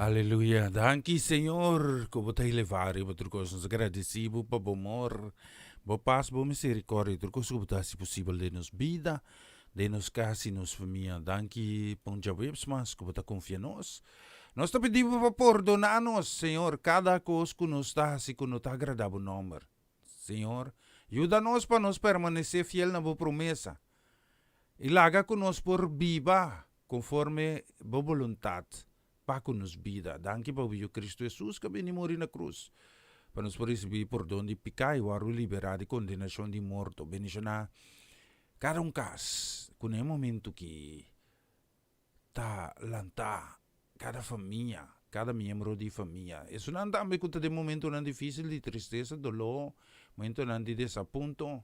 Aleluya. Danki Señor ku bo ta elevá riba tur kos. Nos ta gradisí bo pa bo amor, bo pas, bo misericordia, tur kos ku bo ta hasi posibel den nos bida, den nos kas i nos famia. Danki pa un djaweps mas ku bo ta konfia nos. Nos ta pidi bo pa pordoná nos, Señor, kada kos ku nos ta hasi ku no ta agradá bo nòmber. Señor, yuda nos pa nos permanesé fiel na bo promesa i laga ku nos por biba konforme bo boluntat pa ku nos bida. Danki pa bo Yu Kristu Hesus ku a bini muri na krus pa nos por risibí pordon di piká i wòrdu liberá di kondenashon di morto. Bendishoná kada un kas ku na e momentu ki ta lantá kada famia, kada miembro di famia. Esunnan tambe ku ta den momentunan difísil di tristesa, doló, momentunan di desapunto,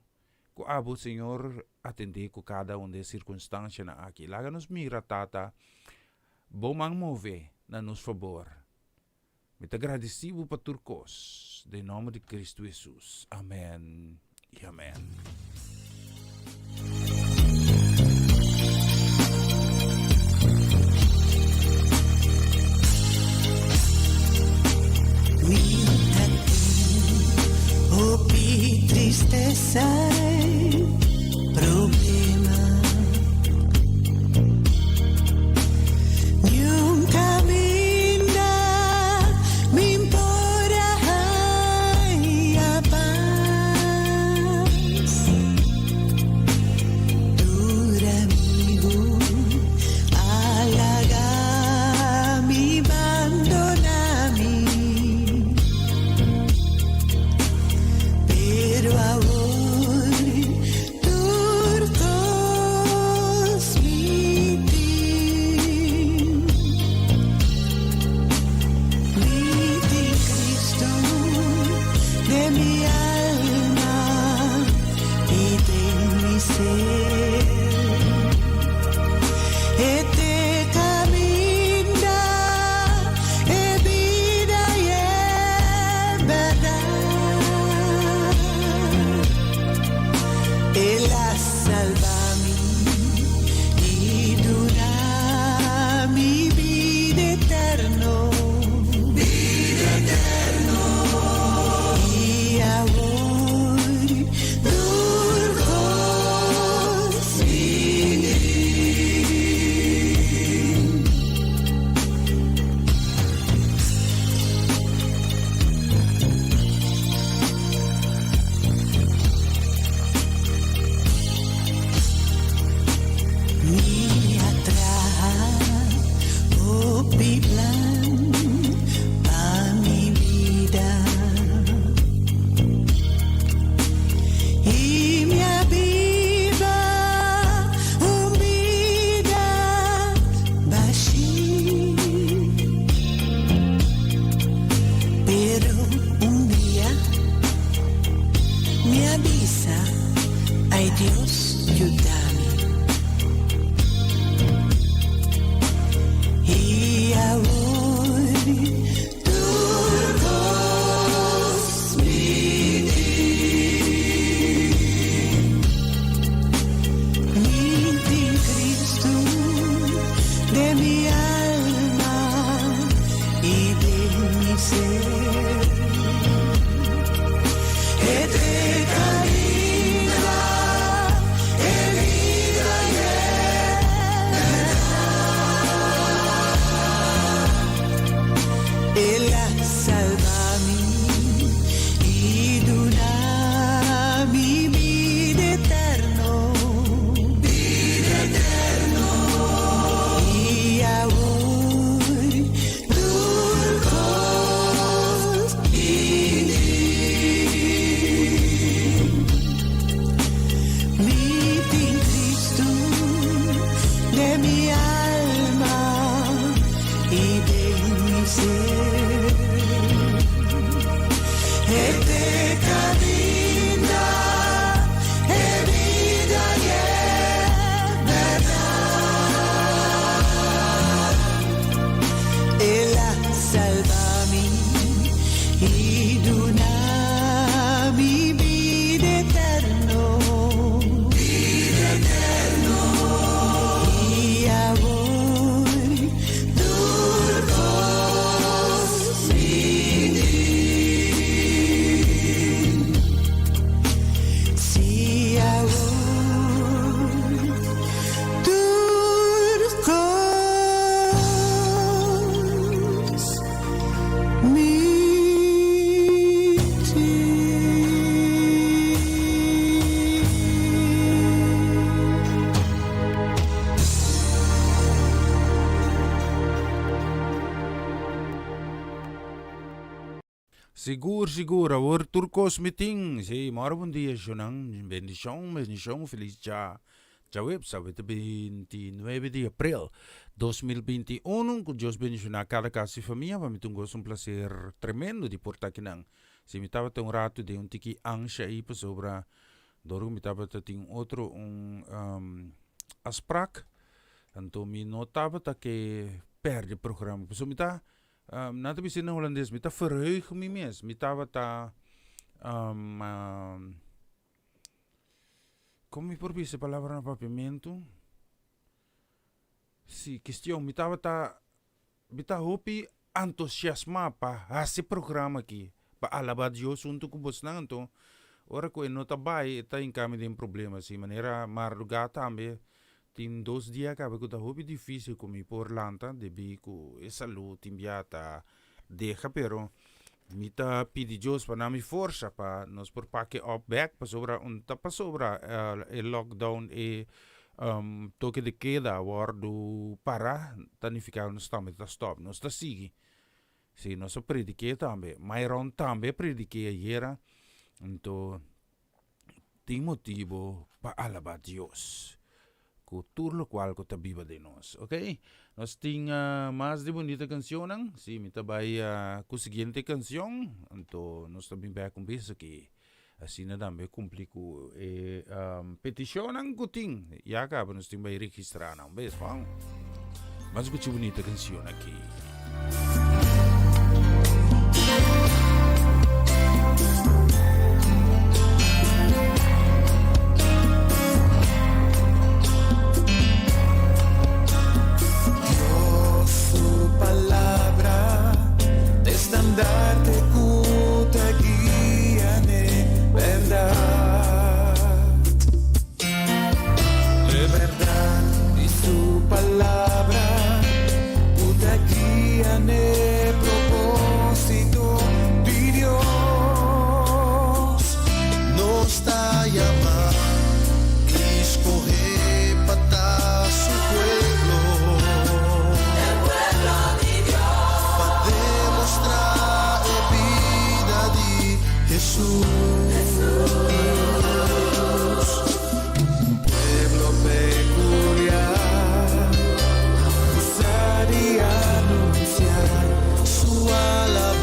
ku abo, Señor, atendé ku kada un di e sirkunstansianan aki. Laga nos mira, Tata, Bo man move na nos fabor. Mi ta gradisí Bo pa tur kos, den nòmber di Kristu Hesus. Amèn i amèn. Mi ta tin hopi tristesa i problema. Niun kaminda mi por a haña pas. Tur amigu a laga mi bandona mi. Pero awor tur kos mi tin. Mi tin Cristo den mi alma i den mi ser. E t'e kaminda, e bida i e bèrdat. El a salba mi i duna mi bida eterno. I awor tur kos mi tin. Mi a traha hopi plan pa mi bida i mi a biba un bida bashí. Pero un dia mi a bisa, Ay Dios, yuda mi. I awor tur kos mi tin. Mi tin Cristo den mi alma i den mi ser. E t'e kaminda, e bida i e bèrdat. El a salba mi i duna mi bida eterno. I awor tur kos mi tin. Mi tin Cristo den mi alma i den mi ser. E t'e kaminda, e bida i e bèrdat. El a salba mi i duna mi bida eterno. I awor tur kos. Sigur, sigur, awor tur kos mi tin. Sí, mora bon dia, shonnan. Bendishon, bendishon, felis dja. Djaweps, awe ta 29 di april 2021. Ku Dios bendishoná kada kas i famia. Pa mi ta un goso, un plaser tremendo di por ta akinan. Si mi tabata un ratu den un tiki ansha ei pasobra dor ku mi tabata tin otro un afsprak, anto mi no tabata ke pèrdè programa. Pasobra mi ta Nan ta bisa na hulandes, mi ta verheug mi mes. Mi tabata, como mi por bisa e palabra na papiamentu? Si, kestion, mi tabata, mi ta hopi entusiasma pa hasi e programa aki, pa alaba Dios huntu ku bosnan. Anto, ora ku e no ta bai, e ta hinka mi den problema. Si, manera mardugá tambe, Tin dos dia caba cu ta hopi dificil cu mi por lanta debi cu e salud tin bia ta deha pero mi ta pidi Dios pa na mi forsa pa nos por pak e op bek pasobra un ta pasobra e lockdown e toke de keda a wordo para ta nifica nos tambe ta stop nos ta sigui si nos a predike tambe Myron tambe a predike ayera anto Tin motibo pa alaba Dios ku tur lokual ku ta biba den nos. Ok, nos tin mas di bunita kanshonnan. Si, mi ta bai ku siguiente kanshon, anto nos ta bin bek un bes aki. Asina tambe kumpli ku e petishonnan ku tin. Ya kaba nos tin bai registrá nan un bes, bon. Ban skucha bunita kanshon aki. Dios su palabra ta estandarte ku ta guia n'e bèrdat. E bèrdat di su palabra ku ta guia n'e propósito di Dios. Nos ta yamá i skohé pa ta su pueblo. Pa demostrá e bida di Hesus. Un pueblo peculiar cu sa di anunciar su alabansanan.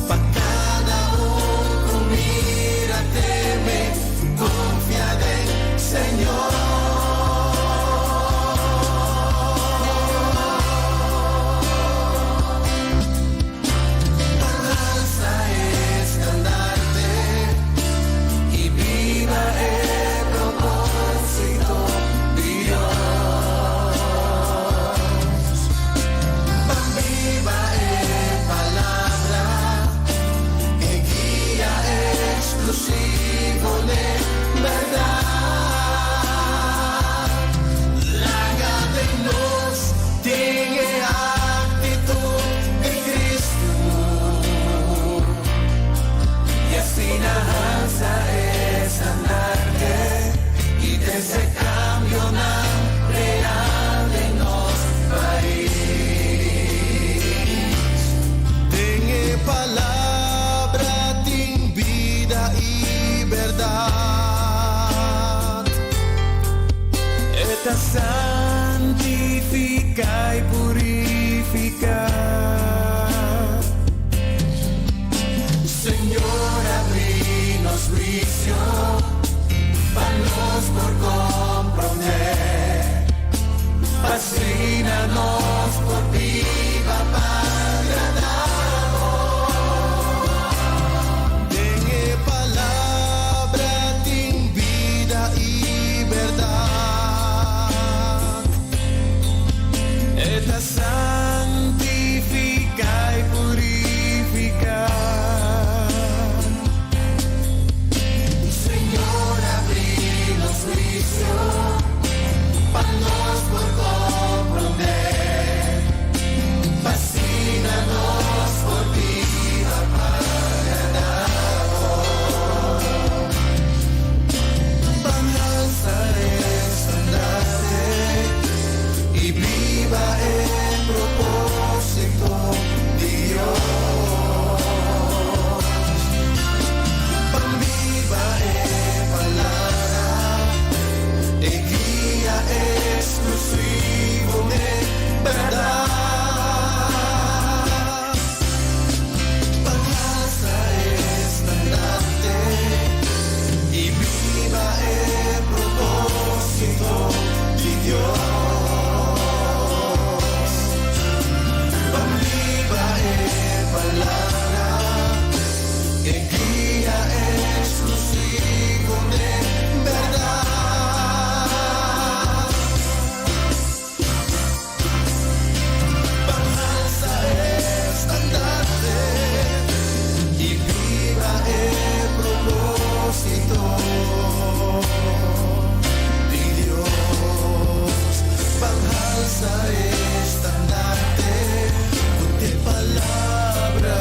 Pa cada un cu mira teme, confia den Señor. Ban alsa e estandarte i biba e propósito di Dios. Ban biba e Palabra, e guia exclusivo n'e berdad. Laga den nos tin e actitud di Cristo i asina alsa e estandarte i trece cambionan real den nos pais. Den e Palabra tin bida i berdad. E ta santifiká i purifiká. Señor abri nos huisio pa nos por komprondé, pa asina nos por biba pa agradá bo. Den e Palabra tin bida i bèrdat. E ta santifiká i purifiká. Señor abri nos huisio pa nos por komprondé, pa asina nos por biba pa agradá bo. Ban alsa e estandarte i biba e propósito. Exclusivo den berdad. Ban halsa estandarte y biba e proposito di Dios. Ban biba e palabra, e guia exclusivo den berdad. Ban halsa estandarte y biba e proposito di Dios. Ban halsa estandarte cu e palabra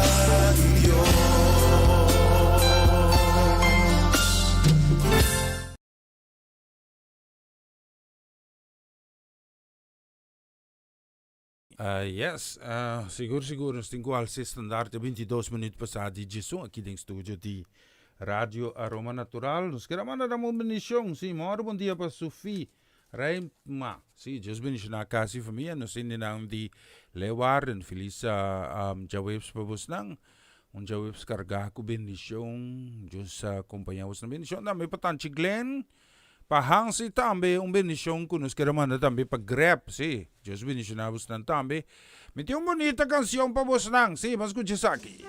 di Dios. Yes, sigur sigur nos tin cu alsa e standaard 22 minuut pasa di djesun aki den studio di Radio Aroma Natural. Nos kier a manda dam un bendicion, si, mor bon dia pa Sofie Rijma. Si, Dios bendiciona cas y famia. Nos hendenan di Leeuwarden, feliz djaweps pa bosnan. Un djaweps carga cu bendicion. Dios acompaña bosnan. Bendicion tambe pa Tanchi Glenn. Pa Hansi tambe un bendicion cu nos kier a manda tambe pa Greb, si, Dios bendiciona bosnan tambe. Mi tin un bunita cancion pa bosnan, si, ban scucha esaki.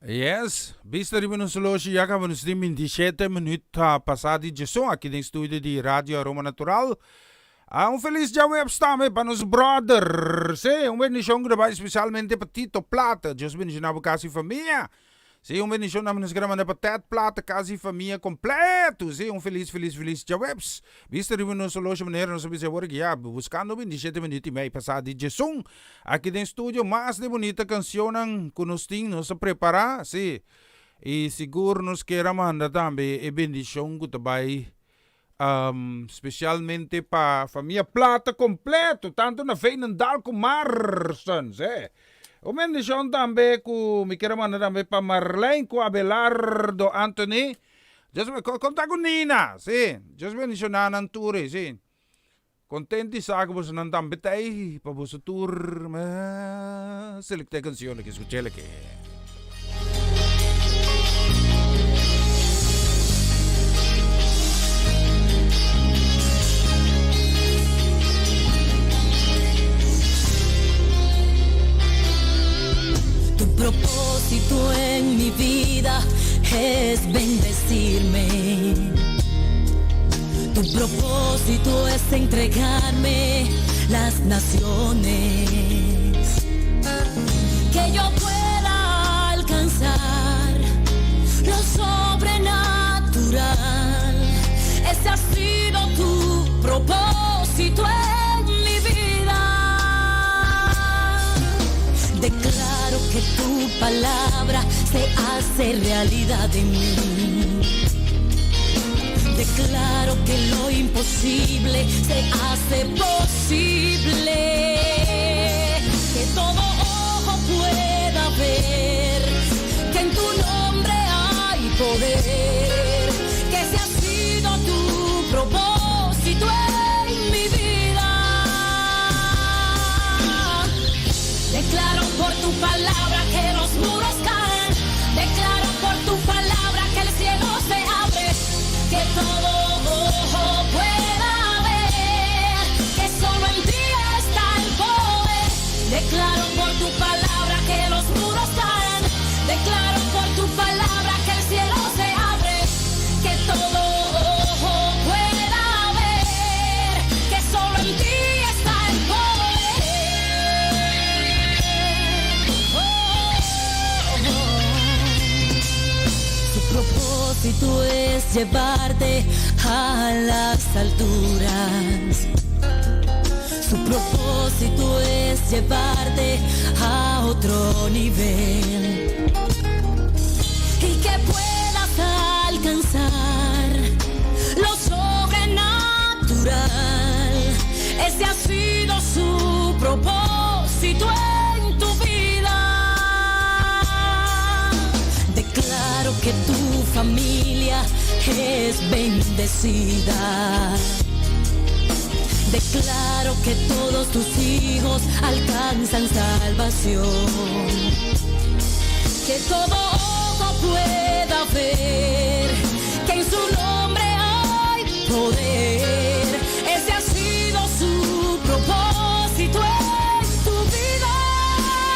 Yes, bista riba nos horloge ya caba nos tin 27 minuut pasa di djeson aki den studio di Radio Aroma Natural. Ah, un feliz djaweps tambe pa nos brother. Sí, un bendicion cu ta bai specialmente pa Tito Plata. Dios bendiciona bo casa y famia. Sí, un bendicion tambe nos kere manda pa Ted Plata, casa y famia completo. Sí, un feliz, feliz, feliz djaweps. Bista riba nos horloge manera nos a bisa awor aki ya, buscando 27 minuut y mei pasa di djeson. Aki den studio mas de bunita cancionnan cu nos tin, nos a prepara, sí. Y sigur nos kier a manda tambe e bendicion cu ta bay specialmente pa famia Plata completo, tanto na Veenendaal cu Maarsen, sí. Un bendicion tambe cu mi kier a manda tambe pa Marlene cu Abelardo Anthony. Dios, conta cu Nina, sí. Dios bendiciona nan tur, sí. Kontent di sa ku bosonan tambe ta ei pa boso tur selektá e kanshon aki, skuch'el aki. Tu propósito en mi vida es bendecirme. Tu propósito es entregarme las naciones. Que yo pueda alcanzar lo sobrenatural. Ese ha sido tu propósito en mi vida. Declaro que tu palabra se hace realidad en mí. Declaro que lo imposible se hace posible. Que todo ojo pueda ver que en tu nombre hay poder. Que ese ha sido tu propósito en mi vida. Declaro por tu palabra que los muros caen. Declaro por tu palabra que el cielo se abre. Que todo ojo pueda ver que solo en ti está el poder. Declaro por tu palabra que los muros caen. Declaro por tu palabra que el cielo se abre. Que todo ojo pueda ver que solo en ti está el poder. Oh, oh, oh. Su propósito es llevarte a las alturas. Su propósito es llevarte a otro nivel. Y que puedas alcanzar lo sobrenatural. Ese ha sido su propósito en tu vida. Declaro que tu familia es bendecida. Declaro que todos tus hijos alcanzan salvación. Que todo ojo pueda ver que en su nombre hay poder. Ese ha sido su propósito en tu vida.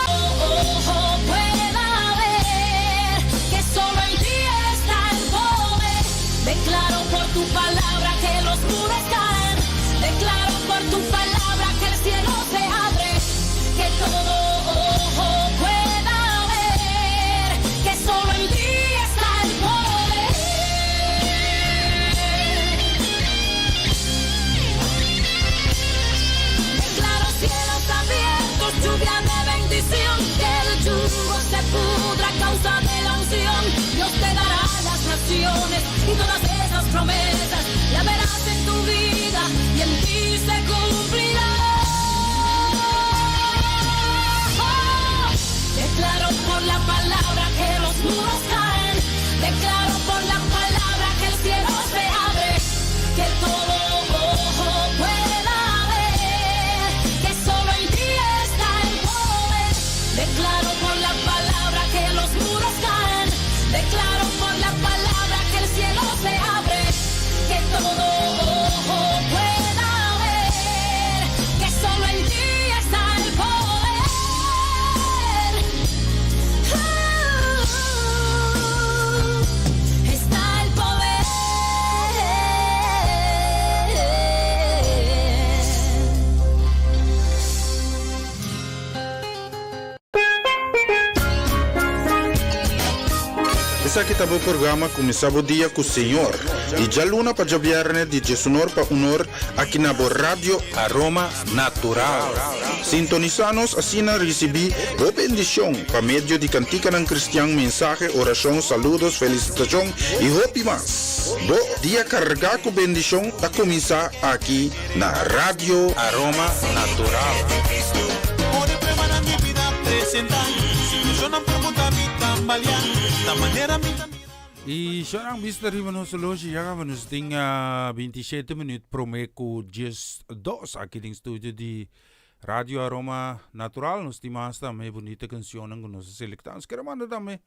Ojo pueda ver que solo en ti está el poder. Declaro por tu palabra que los muros caen. Declaro por tu palabra que el cielo se abre. Que todo ojo pueda ver que solo en ti está el poder. Declaro cielos abiertos, lluvia de bendición, que el yugo se pudra a causa de la unción. Dios te dará las naciones y todas esas promesas, la verás en tu vida y en ti se cumplirá. Declaro por la palabra que los muros caen. Declaro por la palabra que el cielo se abre. Que todo ojo pueda ver que solo en ti está el poder. Declaro por la palabra que los muros caen. Declaro por la palabra que el cielo se abre. Esaki ta bo programa Kuminsá bo dia ku Señor, di djaluna pa djabièrnè di diesunor pa unor aki na bo Radio Aroma Natural. Sintonisá nos asina risibí bo bendishon pa medio di kantikanan kristian, mensahe, orashon, saludos, felisitashon i hopi mas. Bo dia kargá ku bendishon ta kuminsá aki na Radio Aroma Natural. Y shonan bista riba nos horloge ya caba nos tin 27 minuut prome cu 12 aki den studio di Radio Aroma Natural. Nos tin mas tambe bunita cancionnan cu nos a selecta. Nos kier manda tambe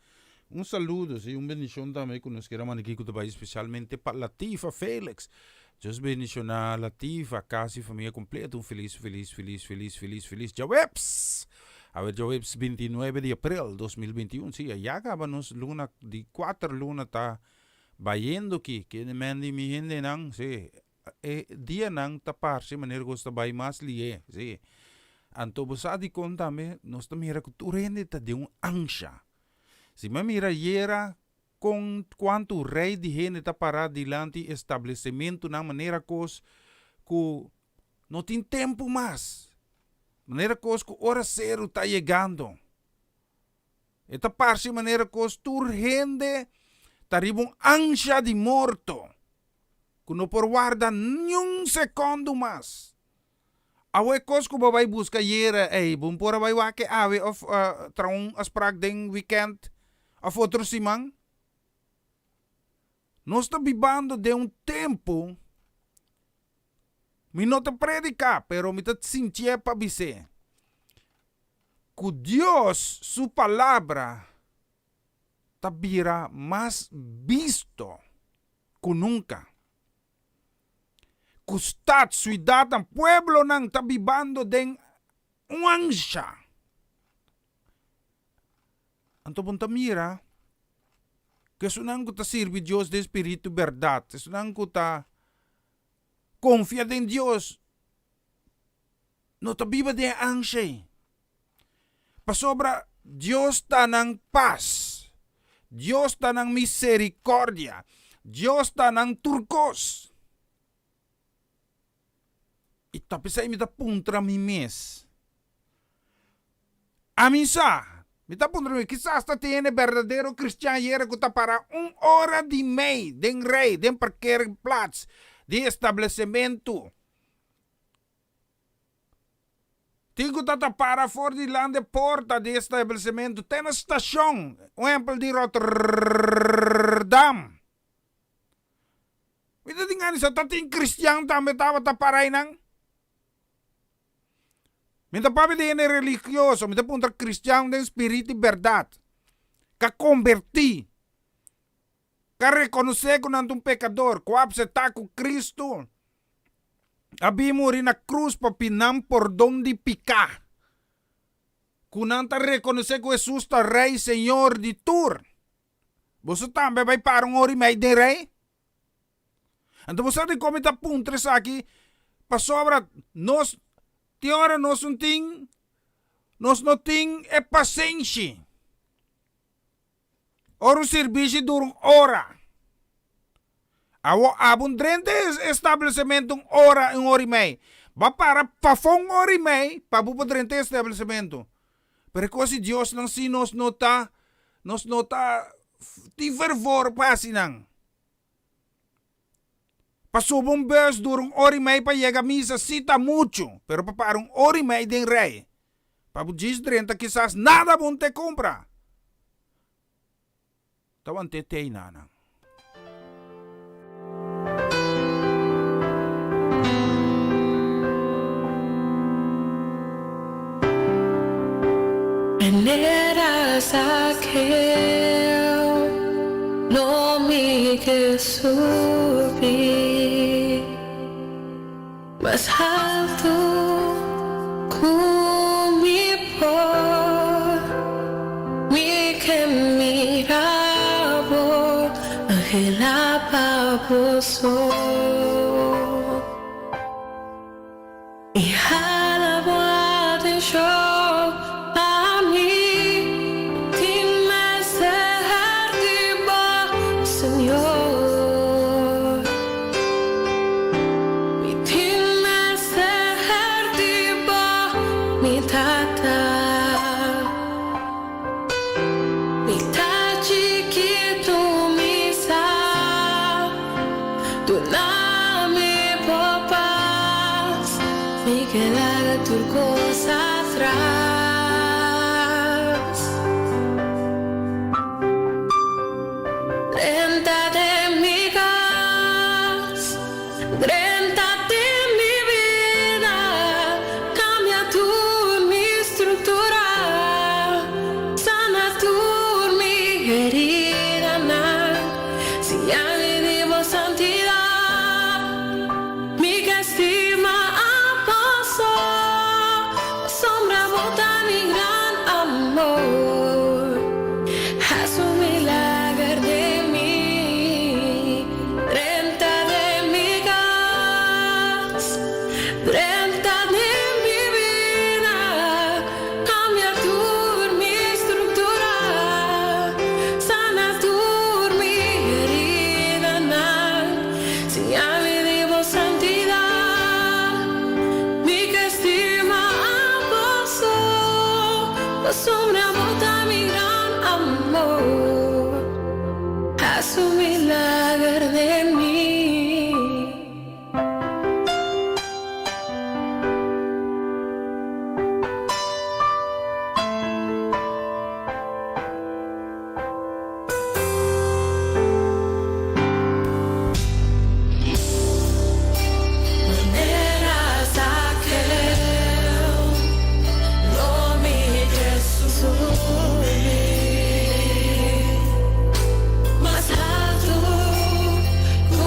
un saludo, sí, un bendicion tambe cu nos kier manda aki cu ta bay especialmente pa Latifa Felix. Dios bendiciona Latifa, casa y familia completo. Un feliz, feliz, feliz, feliz, feliz, feliz djaweps! Awe djaweps 29 di april 2021. Sí, ya caba nos luna di cuater luna ta bayendo ki. Kende men di mi hendenan, sí, e dianan ta parse manera ku ta bai mas lié, sí. Anto bo sa dikon tambe nos ta mira ku tur hende ta den un ansha. Si mi a mira ayera kon kuantu rei di hende ta pará dilanti establesementunan manera kos ku no tin tempu mas, manera kos ku ora seru ta yegando. E ta parse manera kos tur hende ta riba un ansha di morto ku no por warda niun sekondo mas. Awe kos ku bo bai buska ayera ei bo por a bai wak e awe òf traha un afsprak den wikènt òf otro siman. Nos ta bibando den un tempu, mi no ta prediká pero mi ta sintié pa bis'é, ku Dios su palabra ta bira mas bisto ku nunka. Ku stat, suidatnan, pueblonan ta bibando den un ansha. Anto bo ta mira ku esunnan ku ta sirbi Dios den spiritu i bèrdat, esunnan ku ta konfia den Dios, no ta biba den e ansha ei. Pasobra Dios ta nan pas, Dios ta nan miserikòrdia, Dios ta nan tur kos. I ta p'esei mi ta puntra mi mes, Ami sa, mi ta puntra mi mes, kisas ta tene berdadero kristian ayera ku ta para un ora di mei den rei, den parkeerplaats di establesementu? Tin ku ta ta para for di lan de porta di establesementu te na stashon, un ehempel di Rotterdam. Mi ta tin gana di sa ta tin kristian tambe tabata para einan? Mi ta papia di hende religioso, mi ta puntra kristian den spiritu i bèrdat, ka kombertí, ka rekonosé ku nan ta un pekador, ku a apseptá ku Kristu a bin muri na krus pa pidi nan pordon di piká, ku nan ta rekonosé ku Hesus ta Rei Señor di tur. Boso tambe a bai para un ora i mei den rei? Anto bo sa dikon mi ta puntra esaki? Pasobra nos tin ora nos no tin nos no tin e pasenshi. Ora un sirbishi dura un ora. Awor abo un drenta e establecimento un ora, un ora i mei. Bo a para pafó un ora i mei pa bo por drenta e establecimento. Pero e kos di Dios nan si nos no ta, nos no ta tin fervor pa hasi nan. Pa subi un bus dura un ora i mei pa yega misa si ta muchu, pero pa para un ora i mei den rei pa bo djis drenta kisas nada bo no te kumpra. Ta want'é tei nanan. Manera Zaqueo lo mi ke subi mas haltu ku mi por. Mi ke mira bo anhela pa bo so. I hala bo atenshon pa mi, tin mester di bo. Duna mi bo pas, mi ke laga tur kos atras. Drenta den mi kas, drenta den mi bida, kambia tur mi struktura, sana tur mi heridanan, siña mi di bo santidat, mi ke stima abo so, pasobra bo ta mi gran amor. Hasi un milager den mi, drenta den mi kas, drenta den mi bida, kambia tur mi struktura, sana tur mi heridanan, siña mi di bo santidat, mi ke stima abo so, pasobra bo ta mi gran amor. Hasi un milager den mi. Manera Zakeo, lo mi ke subi mas haltu ku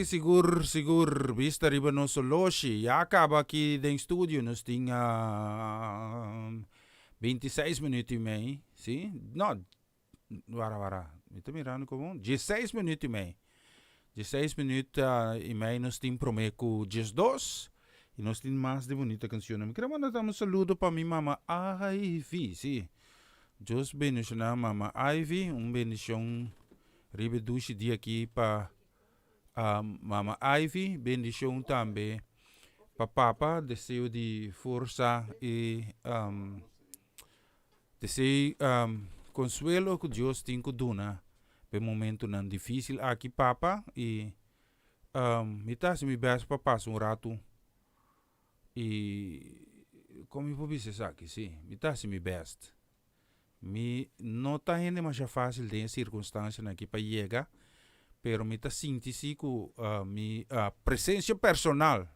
Esei sigur sigur bista riba nos oloshi. Ya kaba aki den studio nos tin 26 minuut i mei, si? No, wara wara, mi ta mirando komo 16 minuut i mei. 16 minuut i mei nos tin prome ku 12 i nos tin mas di bunita kanshonnan. Mi kere manda tambe un saludo pa mi mama Ivy, si. Dios bendiciona mama Ivy, un bendicion riba e dushi dia aki pa mama Ivy, bendicion tambe pa papa, deseo di forsa y deseo consuelo cu Dios tin cu duna pa e momentonan dificil aki papa y mi ta haci mi best pa pasa un rato Y con mi por bisa esaki? Sí, mi ta haci mi best. Mi no ta hende masha fácil den e circunstancianan aki pa yega, pero mi ta sinti sí cu mi presencia personal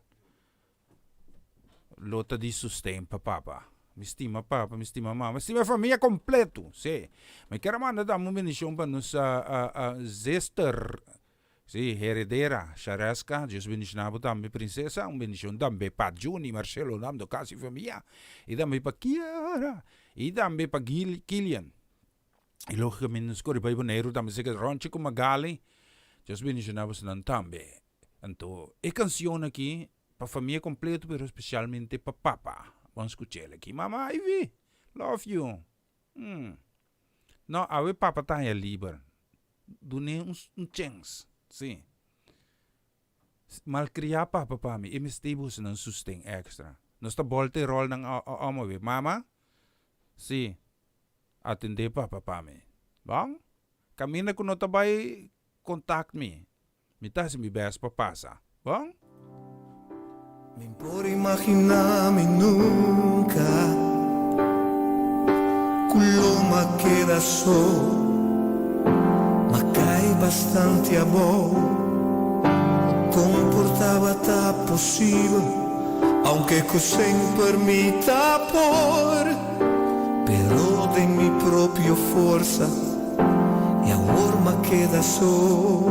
lo ta di sosten pa papa. Mi stima papa, mi stima mama, mi stima e famia completo, sí. Mi kier a manda tambe un bendicion pa nos zuster. Sí, heredera, Shareska, Dios bendiciona bo tambe princesa, un bendicion tambe pa Juni, Marcelo, Nando, casi famia, y tambe pa Kiara, y tambe pa Gil, Kilian. Y logicamente nos corre bay Boneiru tambe seke Ronchi cu Magali, Dios bendiciona bosonan tambe. Anto, e cancion aki pa famia completo pero specialmente pa papa. Bon scuchel aki. Mama Ivy, love you. Mm. No, awe papa ta haña liber. Dun'é un un chèns. Sí. Malkriá papa pa mi, e mester boso nan susten èkstra. Nos ta bòlta e ròlnan òm awe. Mama, sí, atendé papa pa mi. Bon? Kaminda ku no ta bai kontakt mi. Mi ta hasi mi best pa pasa. Bon? Mi por imaginá mi nunka ku lo m'a keda so. M'a kai bastante abou. Kon por tabata posibel, aunke ku semper mi ta por, pero den mi propio forsa. I awor m'a keda so.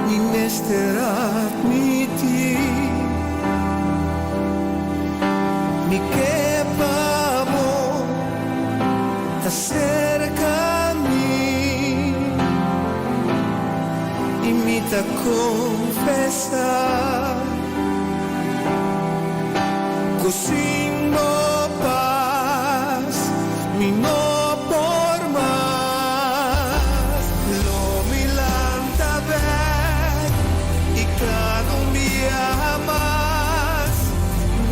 Mi mester admití. Mi ke pa bo ta serka mi. I mi ta konfesá ku sin bo pas mi no por mas. Lo mi lanta bek i kada un biaha mas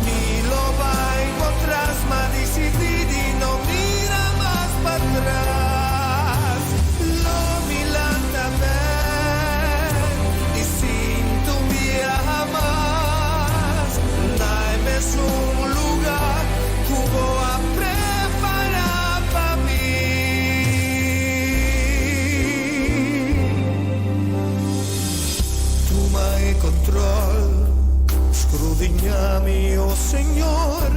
mi lo bai bo tras, ma disidí di no mira mas patras. Lo mi lanta bek i sinti un biaha mas na e mesun luga ku bo a prepara pa mi. Tuma e control, scrudiña mi, oh Señor.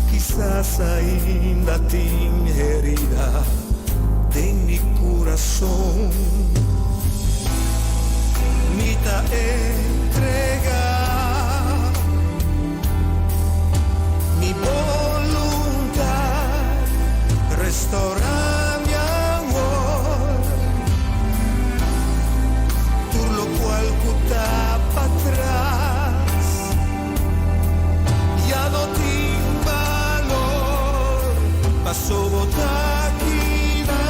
Kisas ainda tin herida den mi curason. Mi ta entrega mi boluntad, restaura mi awor. Tur locual cu ta patras ya no tin balor, paso bo ta kina.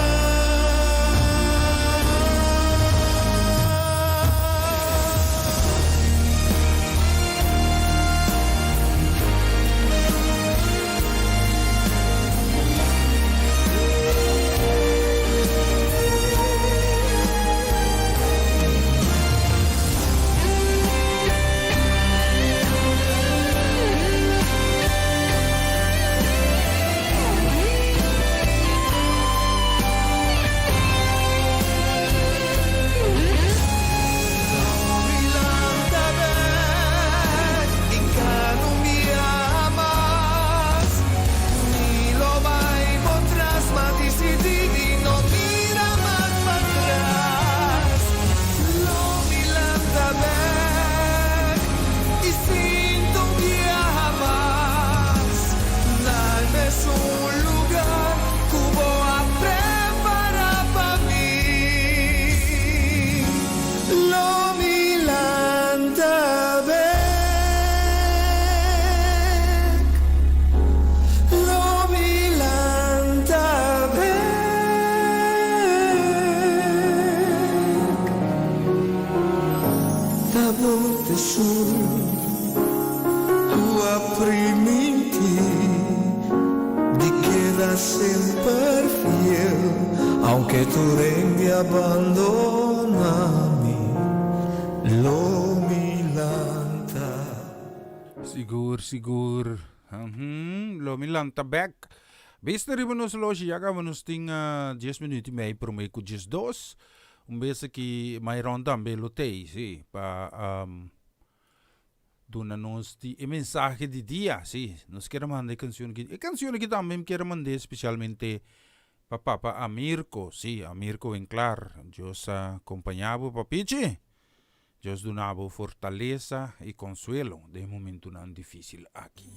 tur hende a bandoná mi, lo mi lanta. Sigur, sigur. Uhum, lo mi lanta bek. Bista riba nos loshi, ya kaba nos tin dies minuut i mei promé ku 12. Un bes aki Myron tambe lo tei, si, pa duna nos di e mensahe di dia, si. Nos kier a manda e cancion aki. E cancion aki tambe mi kier a mand'é specialmente pa papa Amirko, si, Amirko Winklaar. Dios a compaña bo, papichi. Dios duna bo fortalesa i consuelo den e momentunan dificil aki.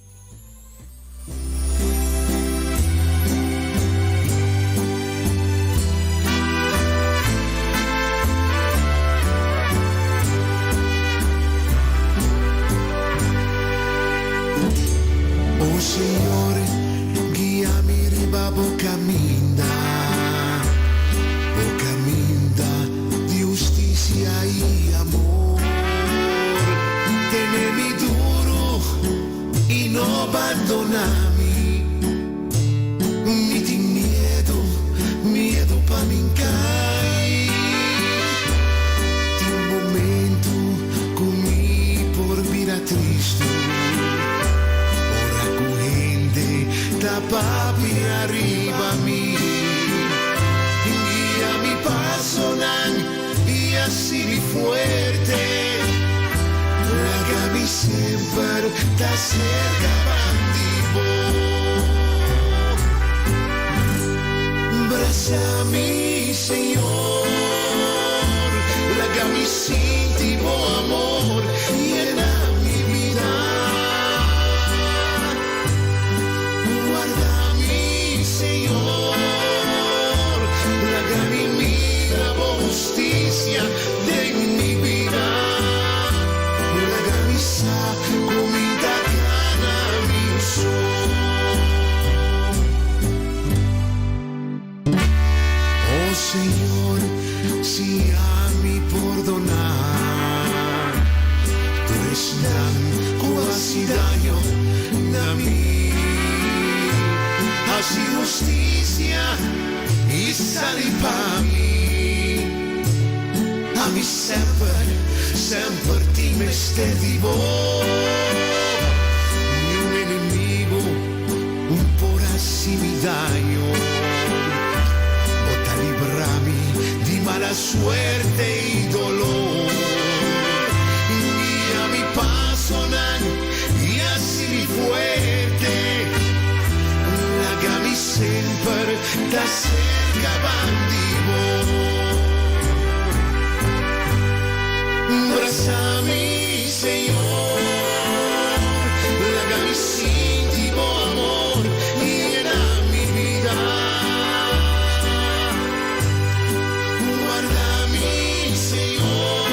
O Señor, guia mi riba bo caminda, bo caminda di husticia i amor. Tene mi duro i no bandoná mi. Mi tin miedu, miedu pa mi kai. Tin momentu ku mi por bira tristu, ora ku hende ta papia riba mi. Guia mi pasonan i hasi mi fuerte. Laga mi semper ta serka ban di bo. Brasa mi, Señor. Laga mi sinti bo amor yena mi bida. Warda mi, Señor. Laga mi mira bo husticia den mi bida. Laga mi sa ku mi ta gana mi so. Oh Señor, si ami pordoná tur esnan ku hasi daño na mi, hasi hustisia i sali pa mi. Ami semper, semper tin mester di bo. Niun enemigo un por hasi mi daño. Bo ta libra mi di mala suerte i dolor. Guia mi pasonan i hasi mi fuerte. Laga mi semper ta serka bandi bo. Brasa mi, Señor. Laga mi sinti bo amor yena mi bida. Warda mi, Señor.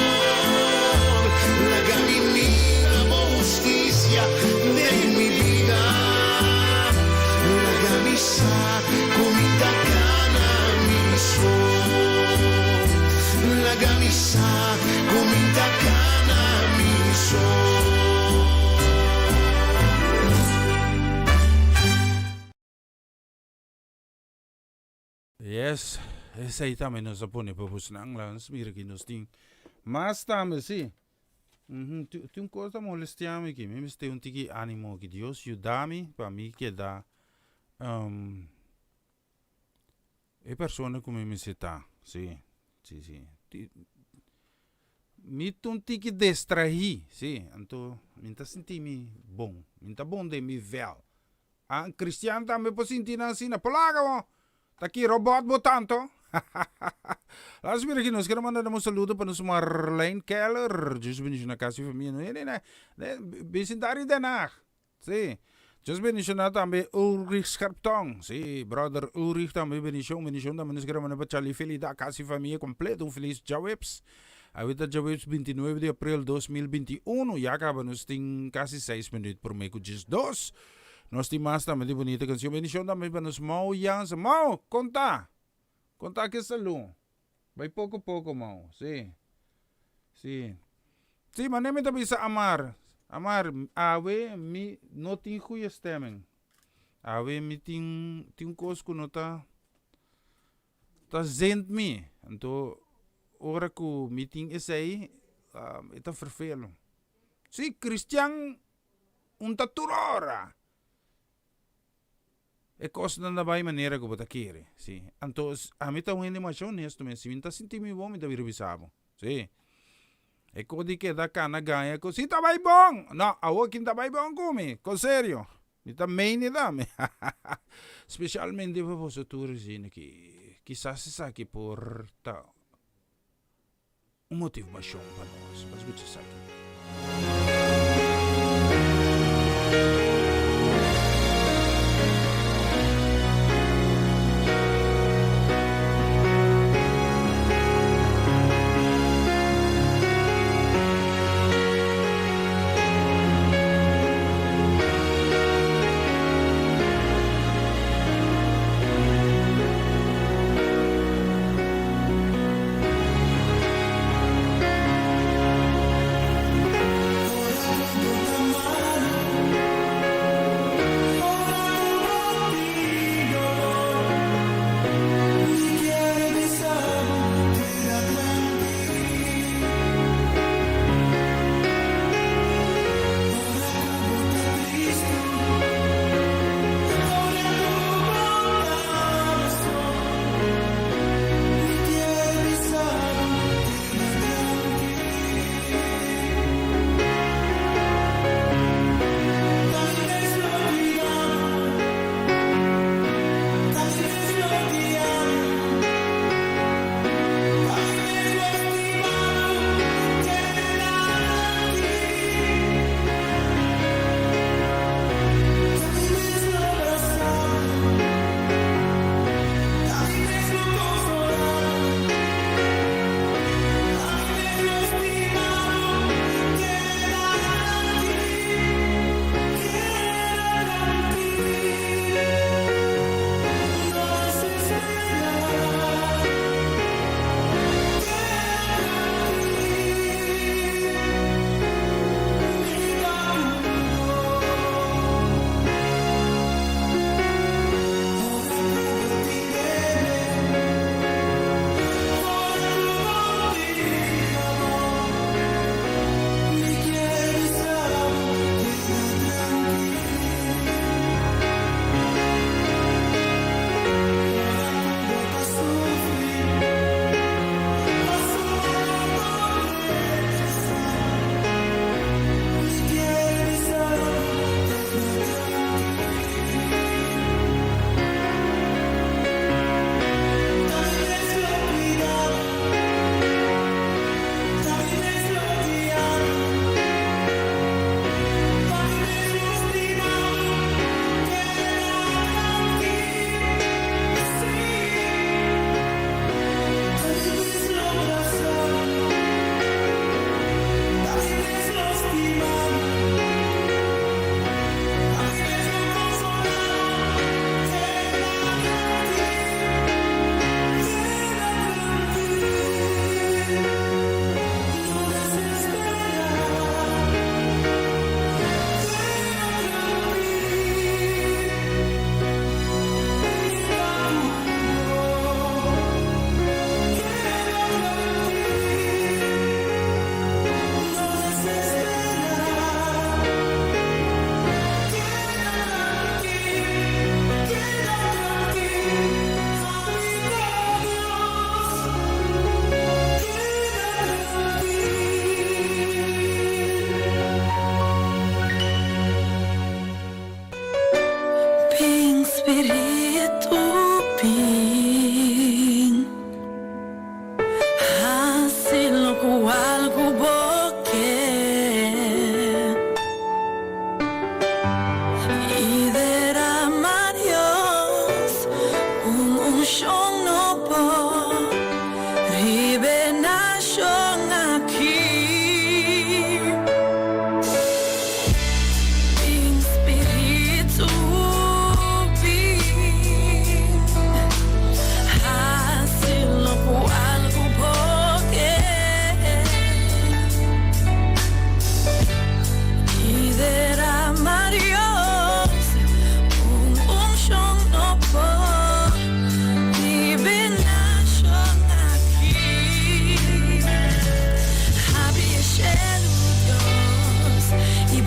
Laga mi mira bo husticia den mi bida. Laga mi sa ku mi ta kana mi so. Laga mi sa ku mi ta kana mi so. Yes, esei tambe nos a pone pa bosnan. Laga nos mira ki nos tin mas tambe, si. Uhum, tin un kos ta molestia mi aki. Mi mester un tiki animo aki. Dios yuda mi pa mi keda um, e persona ku mi mester ta. Si, si, si. Mi ta un tiki destraí, si. Anto mi ta sinti mi bon. Mi ta bon den mi vel. Ah, cristian tambe por sinti nan asina. Polaga bo! Ta ki robot bo tanto? Laat mira aki, nos quiere mandar un saludo pa nos Marlene Keller. Dios bendiciona casa y familia. Nee, nee, nee. Nee, vecindario Den Haag. Sí. Dios bendiciona tambe Ulrich Scherptong. Sí, brother Ulrich tambe bendicion. Bendicion tambe nos quiere mandar pa Charlie Felida, casa y familia completo. Un feliz djaweps. Awe ta djaweps 29 di april 2021. Ya caba nos tin casi 6 minuut prome cu 12. Nos tin mas tambe di bunita cancion. Bendicion tambe pa nos Mau Jansen. Mau, conta! Conta ke salu. Bai poco poco, Mau. Si. Si. Si, mane mi ta bisa Amar. Amar, awe mi no tin goeie stemming. Awe mi tin, tin un cos cu no ta. Ta zend mi. Anto ora ku mi tin esei, e ta ferfelu. Sí, kristian un ta tur ora. E kosnan ta bai manera ku bo ta kere. Sí. Anto ami ta un hende masha honesto mes. Si mi ta sinti mi bon, mi ta bira bisa bo. Sí. E kos di keda kana gaña ku si ta bai bon. No, awor kin ta bai bon ku mi. Kon serio. Mi ta meen tambe. Specialmente pa boso tur asina ki kisas esaki por ta un motivacion pa nos. Bo a scucha esaki.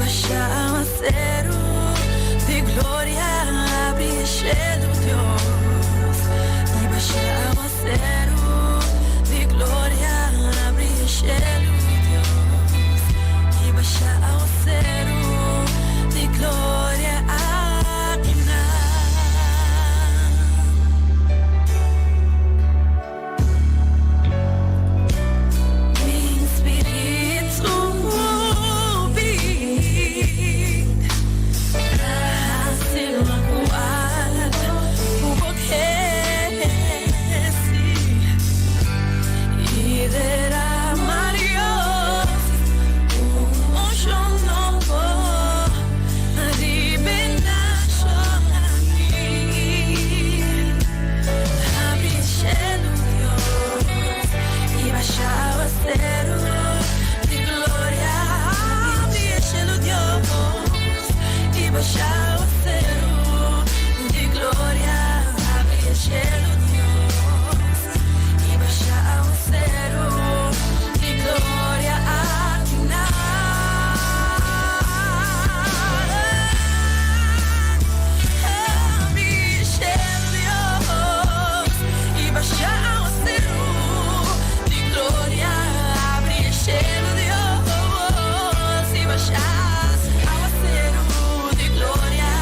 basha awaseru di gloria, habri e shelu, Dios. I basha awaseru di gloria, habri e shelu, Dios. I basha awaseru di gloria akinan. Mi spiritu bin hasi lokual ku bo ke si i derama, Dios, un unshon nobo riba e nashon aki. Habri shelu, Dios, i basha awaseru di gloria. Habri shelu, Dios, i basha awaseru di gloria. Habri shelu, Dios, i basha awaseru di gloria akinan. Habri shelu, Dios, i basha awaseru di gloria. Habri shelu, Dios, i basha awaseru di gloria.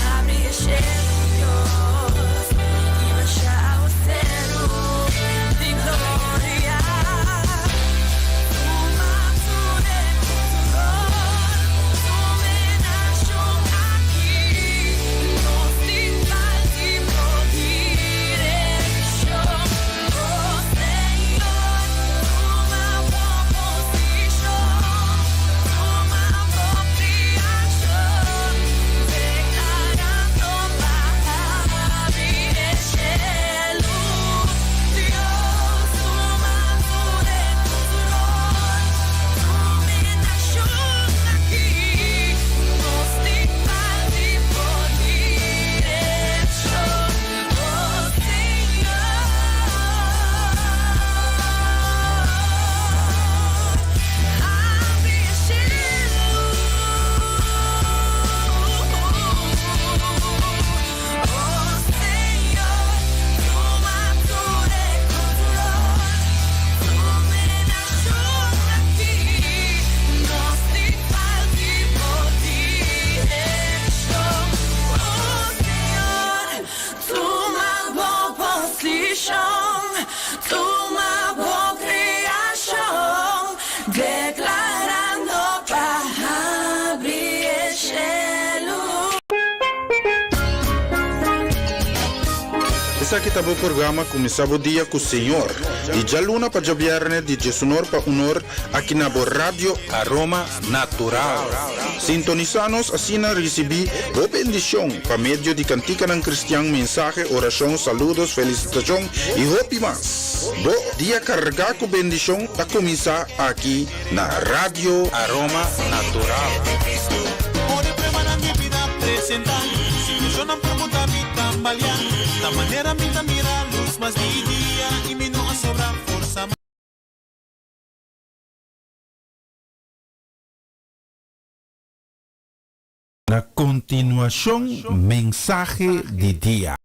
Habri shelu, Dios, i basha awaseru di gloria. Tuma tur e control, tuma e nashon aki. Nos tin falta bo direkshon. Oh Señor, tuma bo posishon, tuma bo kreashon, deklarando pa habri e shelu. Dios, tuma tur e control, tuma e nashon aki. Nos tin falta bo direkshon. Oh Señor, habri e shelu. Oh Señor, tuma tur e control, tuma e nashon aki. Nos tin falta bo direkshon. Oh Señor, tuma bo posishon, tuma bo kreashon, deklarando pa habri e shelu. Esaki ta bo programa Kuminsá Bo Dia ku Señor. Di djaluna pa djabièrnè di diesunor pa unor aki na bo Radio Aroma Natural. Sintonisá nos asina risibí bo bendishon pa medio di kantikanan kristian, mensahe, orashon, saludos, felisitashon i hopi mas. Bo dia kargá ku bendishon ta kuminsá aki na Radio Aroma Natural. Ora e pruebanan di bida presentá, situashonnan por buta mi tambaleá. Ta manera mi ta mira lus mas di dia i mi no a sobra forsa mas. Na kontinuashon mensahe di dia.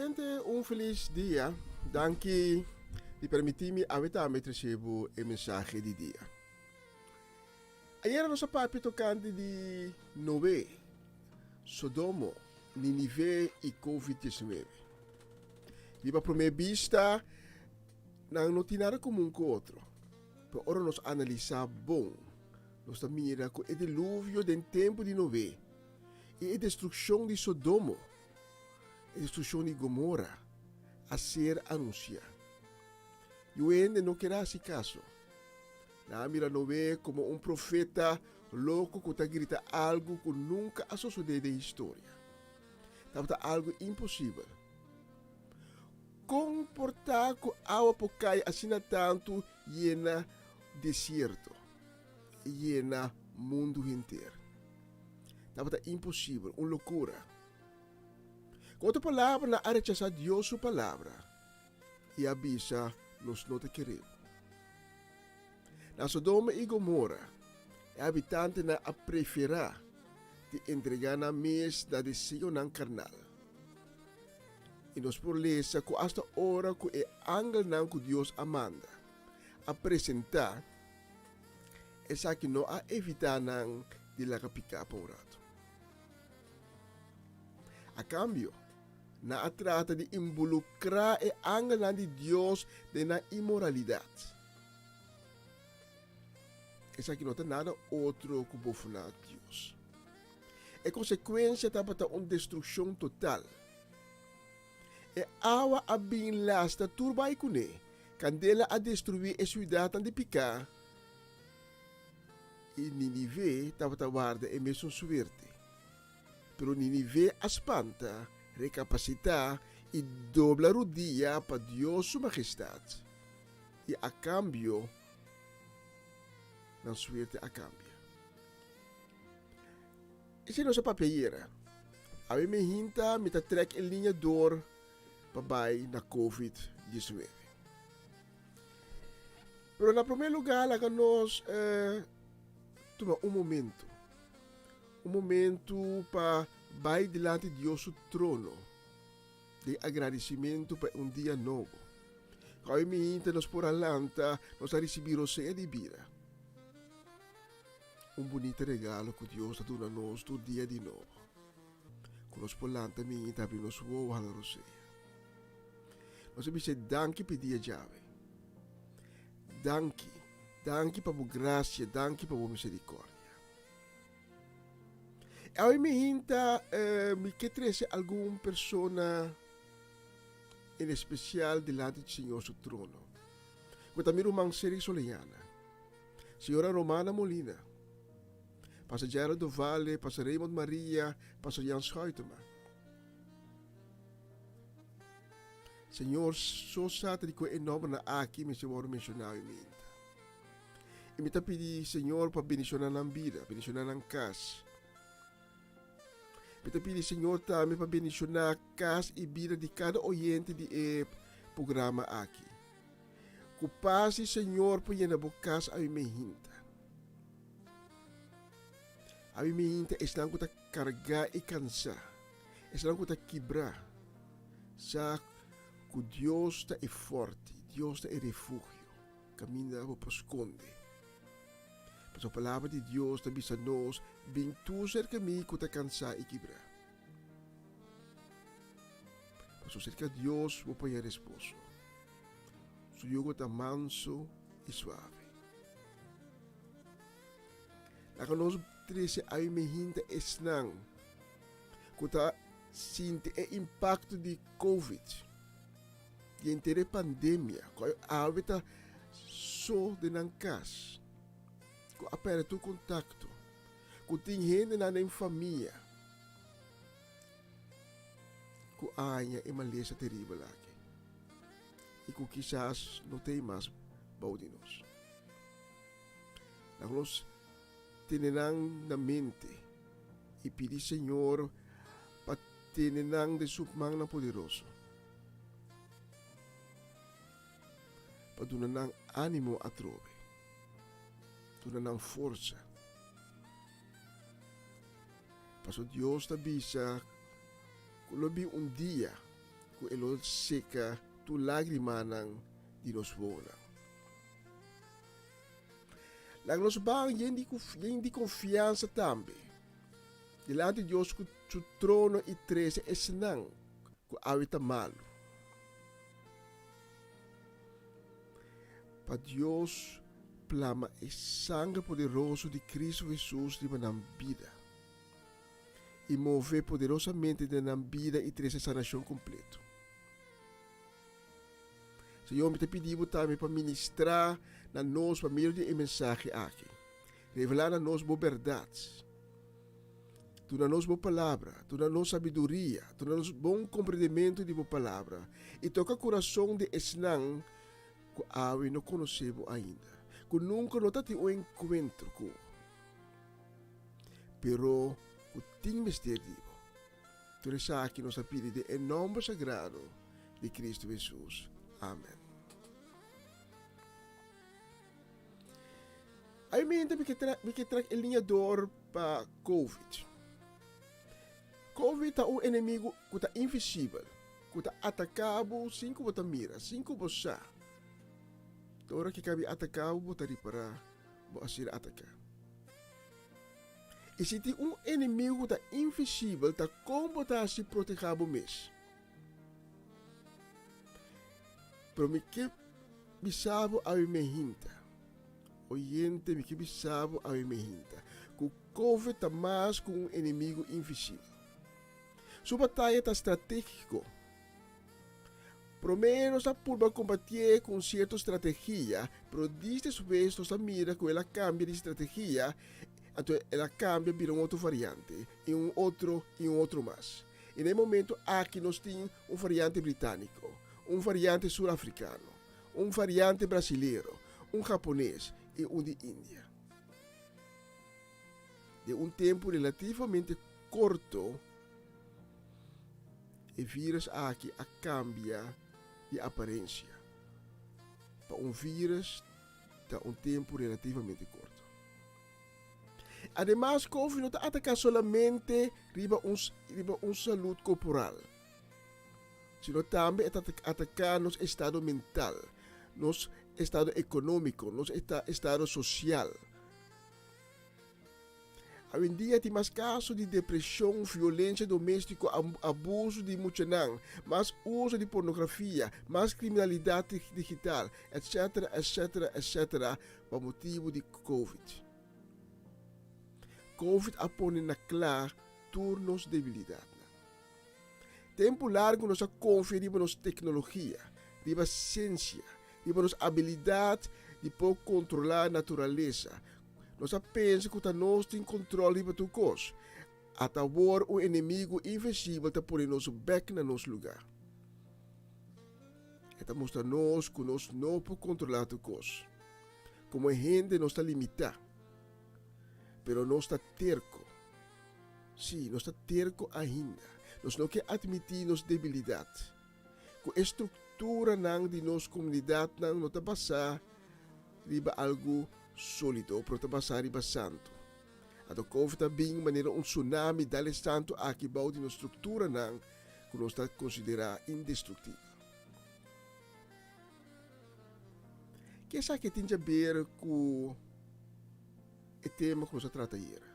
Oyente, un felis dia. Danki di permití mi awe tambe trese bo e mensahe di dia. Ayera nos a papia tokante di Noé, Sodomo, Ninive i Covid 19. Riba promé bista, nan no tin nada komun ku otro. Pero ora nos analisá bon, nos ta mira ku e diluvio den tempu di Noé i e destrukshon di Sodomo, e destrukshon di Gomora, a ser anunsiá. Yu hende no kere hasi kaso. Nan a mira Noé komo un profeta loko ku ta grita algu ku nunka a sosodé den historia. Tabata algu imposibel. Kon por ta ku awa por kai asina tantu yena desierto, yena mundu henter? Tabata imposibel, un lokura. Ku otro palabra, nan a rechasá Dios su palabra i a bisa, Nos no ta kere bo. Na Sodoma i Gomora, e habitantenan a preferá di entregá nan mes na deseonan karnal. I nos por lesa ku asta ora ku e angelnan ku Dios a manda a presentá, esaki no a evitá nan di laga piká pa un ratu. A kambio, nan a trata di inbolukrá e angelnan di Dios den nan inmoralidat. Esaki no ta nada otro ku bofuná Dios. E konsekuensia tabata un destrukshon total. E awa a bin lasta tur bai kuné, kandela a destruí e siudatnan di piká, i Ninive tabata warda e mesun suerte. Pero Ninive a spanta, rekapasitá i dobla rudia pa Dios su magestat, i a kambio nan suerte a kambia. Esei nos a papia ayera. Awe mi hinta mi ta trek e liña door pa bai na Covid 19. Pero na prome lugar laga nos eh, tuma un momento. Un momento pa bai dilanti Dios su trono den agradecimento pa un dia nobo. Ku awe mi hinta nos por a lanta, nos a ricibi rosea di bida. Un bunita regalo ku Dios ta duna nos tur dia di nobo. Ku nos por lanta mingi ta habri nos wowo hala rosea. Nos a bis'é danki p'e dia djawe. Danki, danki pa bo grasia, danki pa bo miserikordia. Awe mi hinta mi ke trese algun persona en espesial dilanti di Señor su trono. Ku ta mi ruman Seri Soleyana. Señora Romana Molina, Pastor Gerald Dovale, Pastor Raymond Maria, Pastor Jan Schuitema. Señor so sa ta di cu e nombernan aki mester worde menciona hoy minta. Y mi ta pidi Señor pa bendiciona nan bida, bendiciona nan cas. Mi ta pidi Señor tambe pa bendiciona cas y bida di cada oyente di e programa aki. Ku pas di Señor por yena bo kas awi mehinta. Awi mehinta esnan ku ta kargá i kansá, esnan ku ta kibrá, sa ku Dios ta e fòrti, Dios ta e refugio, kaminda bo por skonde. Pasobra palabra di Dios ta bisa nos, Bin tur serka mi ku ta kansá i kibrá. Pasobra serka Dios bo por haña resposo. Su yugo ta manso i suave. Laga nos trese awe mehinta esnan ku ta sinti e impakto di Covid, di henter e pandemia, ku awe ta so den nan kas, ku a pèrdè tur kontakto, ku tin hendenan den famia ku a haña e malesa teribel aki. I ku kisas no ta ei mas bou di nos. Laga nos tene nan na mente i pidi Señor pa tene nan den su mannan poderoso, pa duna nan ánimo atrobe, duna nan forsa. Pasobra Dios ta bisa ku lo bin un dia. ku e lo seka tur lágrimanan di nos wowonan. Laga nos ban yen di yen di konfiansa tambe dilanti Dios ku su trono i trese esnan ku awe ta malu. Pa Dios plama e sangre poderoso di Cristo Hesus riba nan bida i move poderosamente den nan bida i trese sanashon kompleto. Señor, mi ta pidi bo tambe pa ministrá na nos pa medio di e mensahe aki. Revelá na nos bo bèrdat. Duna nos bo palabra, duna nos sabiduria, duna nos bon komprendementu di bo palabra i toka kurason di esnan ku awe no konosé bo ainda, ku nunka no ta tin un enkuentro ku bo, pero ku tin mester di bo. Tur esaki nos a pidi den e nòmber sagrado di Kristu Hesus. Amen. Ai mente mi ke tra mi ke trek e liña door pa Covid. Covid ta un enemigu ku ta invisibel, ku ta ataká bo sin ku bo ta mira, sin ku bo sa. Te ora ke kabi ataká bo, bo ta ripará bo a ser ataká. I si tin un enemigu ku ta invisibel, ta kon bo ta hasi protehá bo mes? Pero mi ke bisa bo awe mehinta, oyente, mi ke bisa bo awe mehinta, ku Covid ta mas ku un enemigu invisibel. Su bataya ta stratégiko. Promé nos a purba kombatié ku un sierto strategia, pero dis despues nos a mira ku el a kambia di strategia, anto el a kambia bira un otro variante, i un otro, i un otro mas. I na e momento aki nos tin un variante britániko, un variante surafrikano, un variante brasilero, un hapones i un di India. Den un tempu relativamente korto, e vírus aki a kambia di aparensia. Pa un vírus ta un tempu relativamente korto. Ademas, Covid no ta ataká solamente riba un riba un salud korporal, sino tambe e ta ataká nos estado mental, nos estado ekonómiko, nos estado sosial. Awendia tin mas kaso di depreshon, violensia doméstiko, abuso di muchanan, mas uso di pornografia, mas kriminalidat digital, etcetera, etcetera, etcetera pa motibu di Covid. Covid a pone na kla tur nos debilidatnan. Tempu largu nos a konfia riba nos teknologia, riba siensia, riba nos abilidat di por kontrolá naturalesa. Nos a pensa ku ta nos tin kontrol riba tur kos. Ata awor un enemigu invisibel ta pone nos bèk na nos lugá. E ta mustra nos ku nos no por kontrolá tur kos. Komo hende nos ta limitá, pero nos ta terko. Sí, nos ta terko ainda. Nos no ke atmití nos debilidat. Ku e strukturanan di nos komunidatnan no ta basá riba algu sólido, pero ta basá riba santu. Anto Covid a bin manera un tsunami dal e santu aki bou di nos strukturanan ku nos ta konsiderá indestruktibel. Ke esaki tin djaber ku e tema ku nos a trata ayera?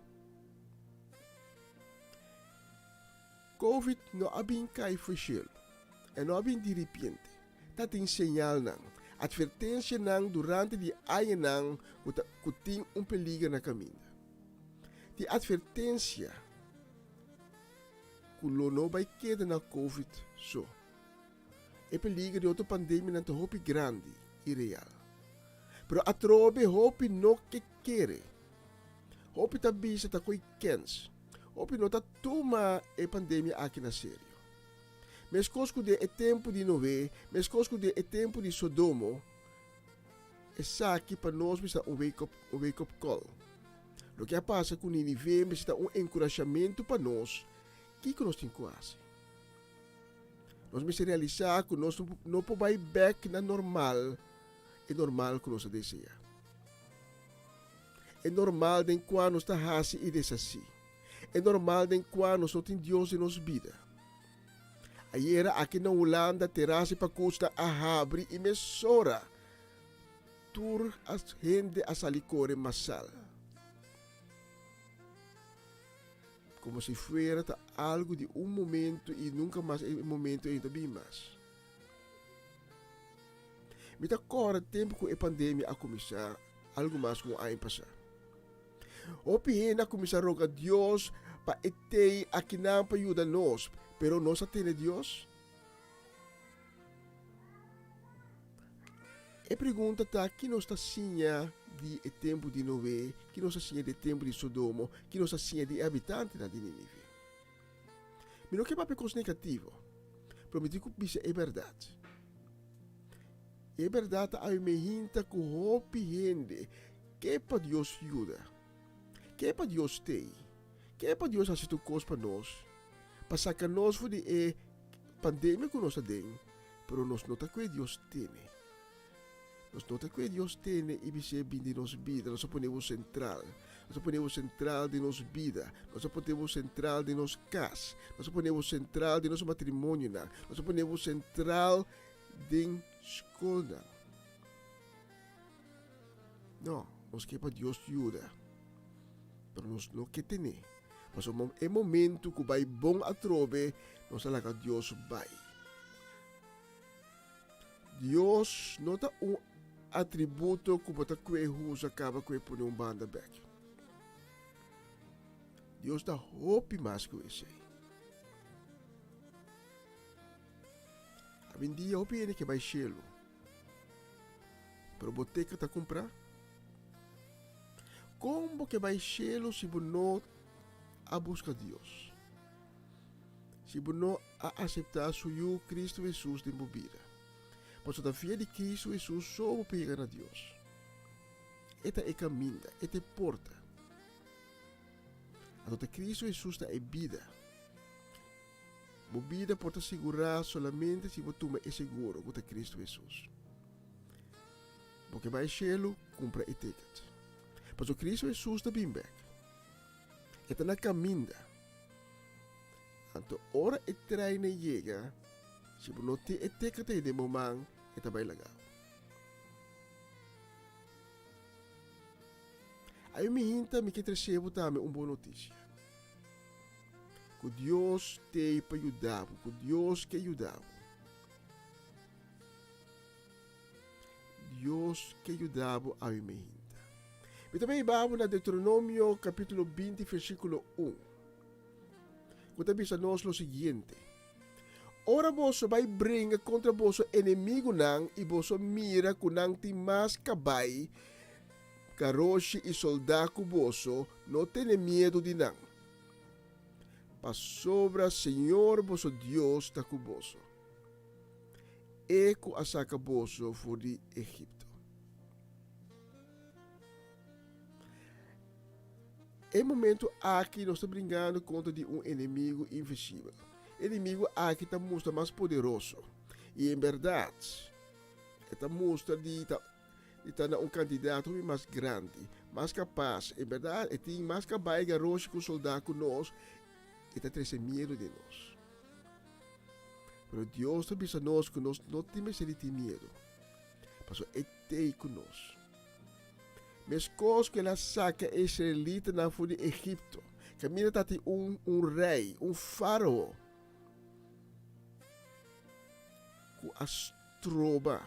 Covid no a bin kai fo'i shelu. E no a bin diripiente. Ta tin señalnan, atvertensianan durante di añanan ku ta ku tin un peliger na kaminda. Tin atvertensia ku lo no bai keda na Covid so. E peliger di otro pandemianan ta hopi grandi i real. Pero atrobe hopi no ke kere. Hopi ta bisa ta koe kens. Hopi no ta tuma e pandemia aki na serio. Meskos ku den e tempu di Noé, meskos ku den e tempu di Sodomo, esaki pa nos mester ta un wake up, un wake up call. Loke a pasa ku Ninive mester ta un enkurashamentu pa nos kiko nos tin ku hasi. Nos mester realisá ku nos no por bai bèk na normal, e normal ku nos a deseá. E normal den kua nos ta hasi i deshasí. E normal den kua nos no tin Dios den nos bida. Ayera aki na Hulanda teras i pakusnan a habri i mesora tur hende a sali kore masal. Komo si fuera ta algu di un momento i nunka mas e momento ei no ta bin mas. Mi ta kòrda tempu ku e pandemia a kuminsá algu mas ku un aña pasá. Hopi hende a kuminsá roga Dios pa e tei akinan pa yuda nos, pero nos a tene Dios? E pregunta ta, ki nos ta siña di e tempu di Noé? Ki nos ta siña di e tempu di Sodomo? Ki nos ta siña di e habitantenan di Nínive? Mi no ke papia kos negativo, pero mi tin ku bisa e bèrdat. E bèrdat ta awe mi hinta ku hopi hende ke pa Dios yuda, ke pa Dios tei, ke pa Dios hasi tur kos pa nos, pa saka nos for di e pandemia ku nos ta den, pero nos no ta kue Dios tene. Nos no ta kue Dios tene i bis'é bin den nos bida. Nos a pone bo sentral. Nos a pone bo sentral den nos bida. Nos a pone bo sentral den nos kas. Nos a pone bo sentral den nos matrimonionan. Nos a pone bo sentral den skolnan. No, nos ke pa Dios yuda, pero nos no ke ten'é. Pasobra e momento ku bai bon atrobe, nos a laga Dios bai. Dios no ta un atributo ku bo ta kue husa kaba ku e pone un banda bek. Dios ta hopi mas ku esei. Awendia hopi hende ke bai shelu, pero bo teka ta kumprá? Kon bo ke bai shelu si bo no a buska Dios? Si bo no a aseptá su Yu, Kristu Hesus, den bo bida. Pasobra ta via di Kristu Hesus so bo por yega na Dios. E ta e kaminda, e ta e porta. Anto ta Kristu Hesus ta e bida. Bo bida por ta sigurá solamente si bo tuma e seguro ku ta Kristu Hesus. Bo ke bai shelu, kumpra e ticket. Pasobra Kristu Hesus ta bin bèk. E ta na kaminda. Anto ora e trein a yega, si bo no tin e teket ei den bo man, e ta bai laga bo. Awe mi hinta mi ke trese bo tambe un bon notisia. Ku Dios t'ei pa yuda bo, ku Dios ke yuda bo. Dios ke yuda bo awe mi hinta. Mi ta bai hiba bo na Deuteronomio kapitulo 20 versíkulo 1. Ku ta bisa nos lo siguiente, Ora boso bai bringa kontra boso enemigunan i boso mira ku nan tin mas kabai, karoshi i soldá ku boso, no tene miedu di nan, pasobra señor boso Dios ta ku boso, e ku a saka boso for di Egipto. E momento aki nos ta bringando kontra di un enemigu invisibel. E enemigu aki ta mustra mas poderoso i en bèrdat e ta mustra di ta di ta na un kantidat hopi mas grandi, mas kapas. En bèrdat e tin mas kabai, garoshi ku soldá ku nos, e ta trese miedu den nos. Pero Dios ta bisa nos ku nos no tin mester di tin miedu, pasobra e t'ei ku nos. Meskos ku el a saka e israelitanan for di Egipto, kaminda tatin un un rei, un fárao, ku a stroba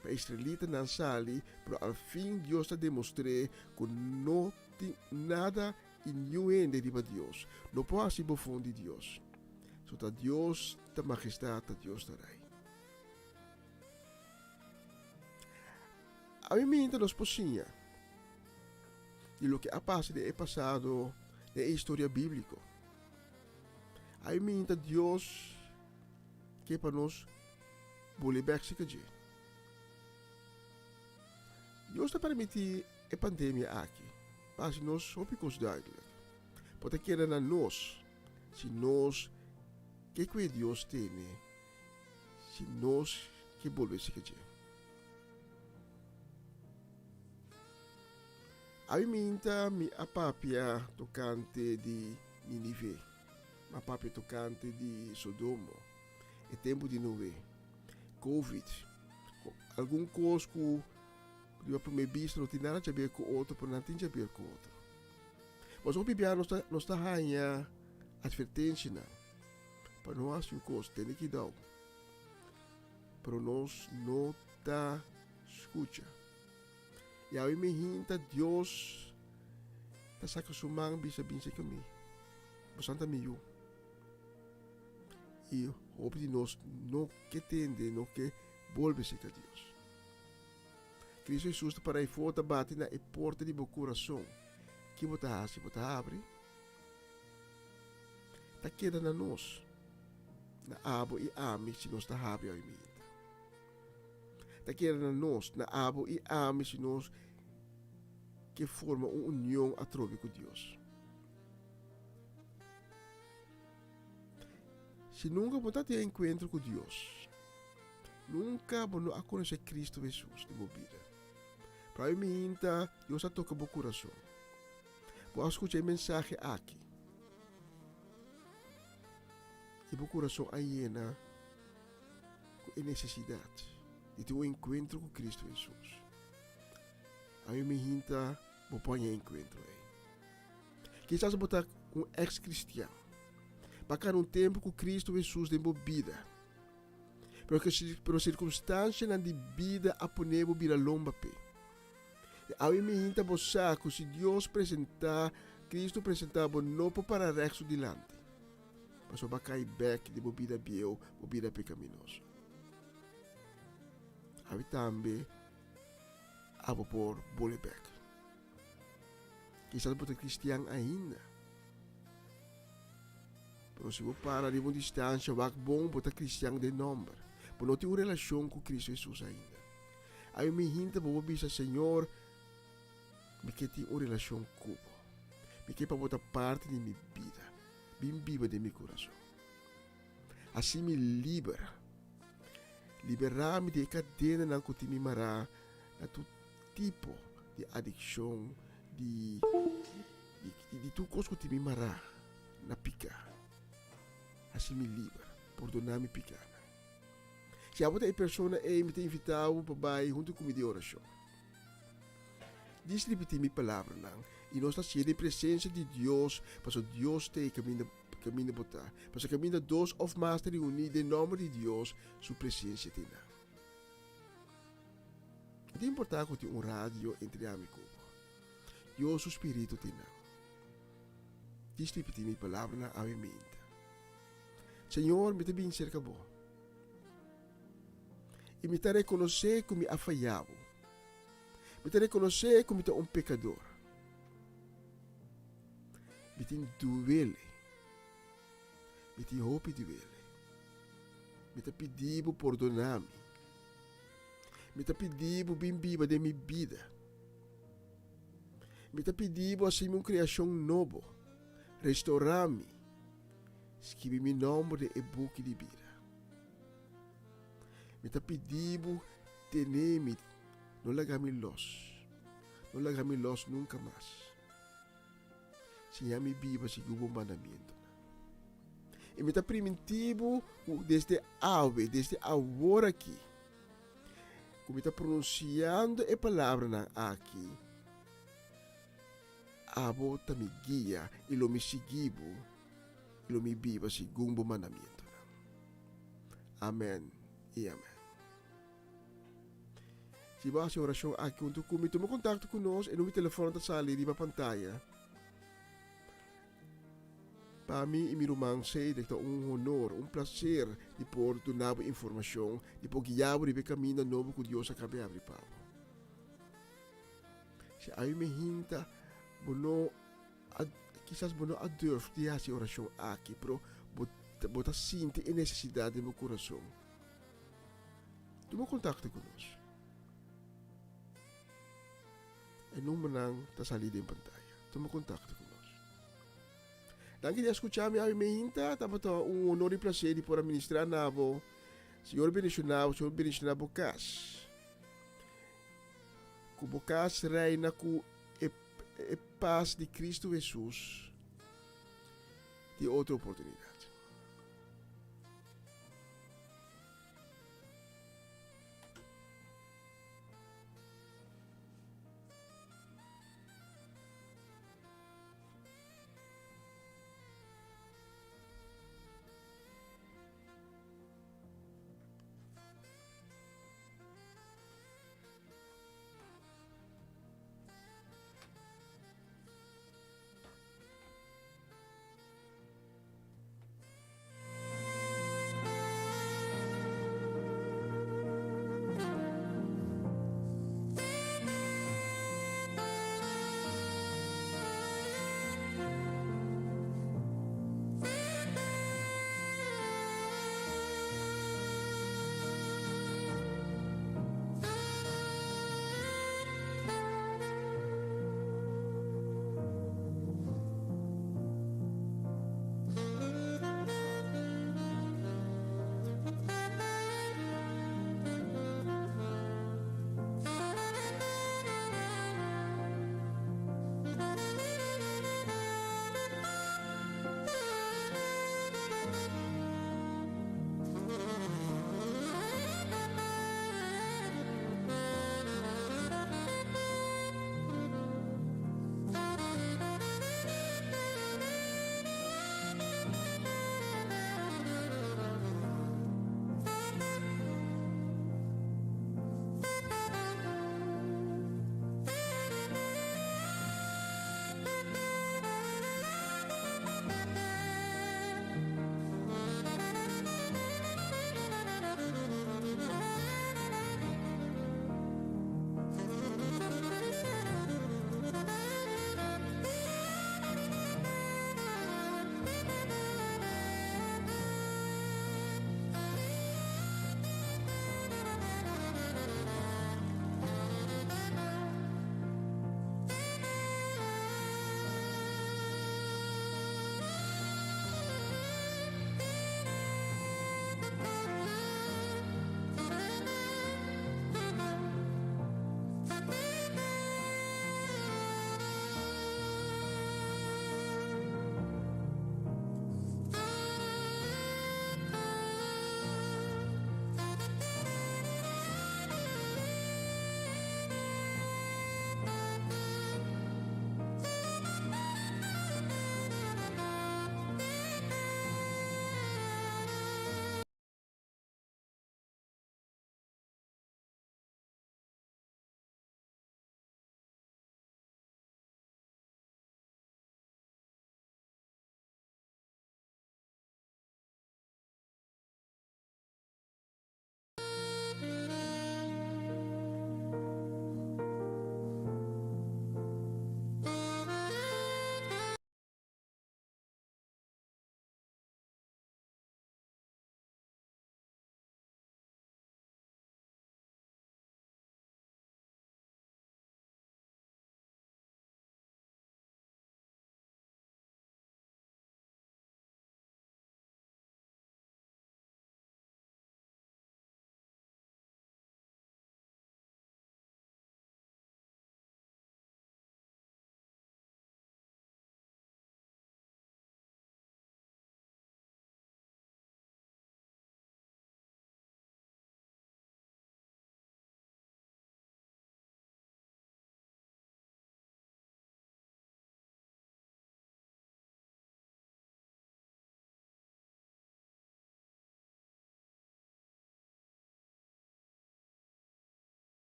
pa e israelitanan sali, pero al fin Dios ta demostr'é ku no tin nada i niun hende riba Dios no por hasi bofon di Dios. So ta Dios ta majestad, ta Dios ta rei. Ami minta nos por siña di loke a pasa den e pasado den e historia bíbliko. Ami minta Dios ke pa nos boli bek sika dje. Dios ta permití e pandemia aki pa hasi nos hopi kos duidelijk. Por ta keda na nos si nos ke kue Dios tene si nos ke bolbe sika dje. Awe minta mi a papia tokante di Ninive, mi a papia tokante di Sodomo. E tempu di Noe, Covid, algun kos ku riba promé bista no tin nada djaber ku otro, pero nan tin djaber ku otro. Pasobra hopi biaha nos ta nos ta haña atvertenshanan pa no hasi un kos, tene kidau, pero nos no ta skucha. I awe mi hinta Dios ta saka su man bisa bin serka mi, bosan ta mi yu. I hopi di nos no ke tende, no ke bolbe serka Dios. Cristo Jesus ta para afó ta bati na e porta di bo kurason. Ki bo ta hasi? Bo ta habri? Ta keda na nos, na abo i ami, si nos ta habri awe minta. Ta keda na nos, na abo i ami, si nos ke forma un union atrobe ku Dios. Si nunka bo ta tin enkuentro ku Dios, nunka bo no a konosé Kristu Hesus den bo bida. Pero awe miinta Dios a toka bo kurason. Bo a skucha e mensahe aki i bo kurason a yena ku e nesesidat di tin un enkuentro ku Kristu Hesus. Awe miinta bo por haña e enkuentro ei. Kisas bo ta un ex cristian. Bo a kana un tempu ku Cristo Hesus den bo bida. Pero ke pero sirkunstansianan di bida a pone bo bira lomba p'e. I awe mihinta bo sa ku si Dios presentá, Cristo presentá bo no por para règt su dilanti. Pasobra bo a kai bèk den bo bida bieu, bo bida pekaminoso. Awe tambe abo por bole bèk. Kisas bo ta kristian ainda. Pero si bo para riba un distansha wak bon, bo ta kristian den nomber. Bo no tin un relashon ku Kristu Hesus ainda. Awe mi hinta bo bo bisa, Señor, mi ke tin un relashon ku bo. Mi ke pa bo ta parti di mi bida. Bin biba den mi kurason. Hasi mi liber. Liberá mi di e kadenanan ku tin mi mará na tur tipo di adikshon, di di tur kos ku tin mi mará na piká. Hasi mi liber. Pordoná mi pikánan. Si abo ta e persona ei, mi ta invitá bo pa bai huntu ku mi den orashon. Dis ripití mi palabranan i nos ta hasié den presensia di Dios, pasobra Dios ta e kaminda Kaminda bo ta. Pasobra kaminda dos òf mas ta reuní den nòmber di Dios, su presensia ta einan. No ta importá ku tin un radio entre ami ku bo. Dios su spiritu ta einan. Djis ripití mi palabranan awe meinta. Señor, mi ta bin serka bo. I mi ta rekonosé ku mi a fayá bo. Mi ta rekonosé ku mi ta un pekador. Mi tin duele. Mi tin hopi duele. Mi ta pidi bo pordona mi. Mi ta pidi bo bin biba den mi bida. Mi ta pidi bo hasi mi un creacion nobo. Restaura mi. Skibi mi nomber den e buki di bida. Mi ta pidi bo tene mi, no laga mi los. No laga mi los nunca mas. Siña mi biba segun bo mandamientonan. I mi ta primintí bo ku desde awe, desde awor aki, ku mi ta pronunsiando e palabranan aki, abo ta mi guia i lo mi sigui bo i lo mi biba segun bo mandamientonan. Amen i amen. Si bo hasi orashon aki huntu ku mi, tuma kontakto ku nos. E numero di telefòn ta sali riba pantaya. Pa mi i mi ruman Cedric ta un honor, un plaser di por duna bo informashon, di por guia bo riba e kaminda nobo ku Dios a kaba di abri pa bo. Si awe mi hinta, bo no a, kisas bo no a durf di hasi e orashon aki, pero bo, bo ta sinti e nesesidat den bo kurason. Tuma kontakto ku nos. E numbernan ta sali den pantaya. Tuma kontakto ku nos. Danki di a skucha mi awe meinta. Tabata un honor i plaser di por a ministra na bo. Señor bendiciona bo, Señor bendiciona bo kas. Ku bo kas reina ku e, e pas di Cristo Jesus. Tin otro oportunidad.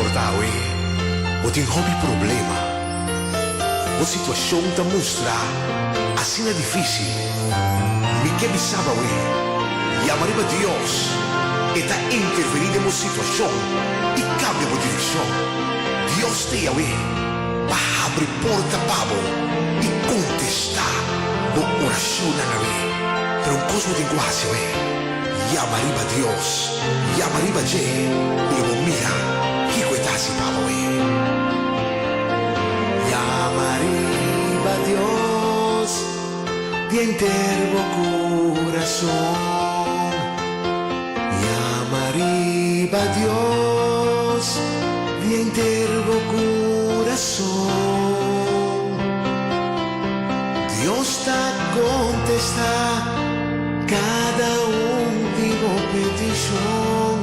Por ta awe bo tin hopi problema. Bo situashon ta mustra asina difísil. Mi ke bisa bo awe, yama riba Dios, E ta intervení den bo situashon i kambia bo direkshon. Dios t'ei awe pa habri porta pa bo i kontestá bo orashonnan awe. Pero un kos bo tin ku hasi awe, yama riba Dios, yama riba dje i lo bo mira kiko e ta hasi pa bo awe. Yama riba Dios di henter bo kurason. Yama riba Dios di henter bo kurason. Dios ta kontestá kada un di bo petishon.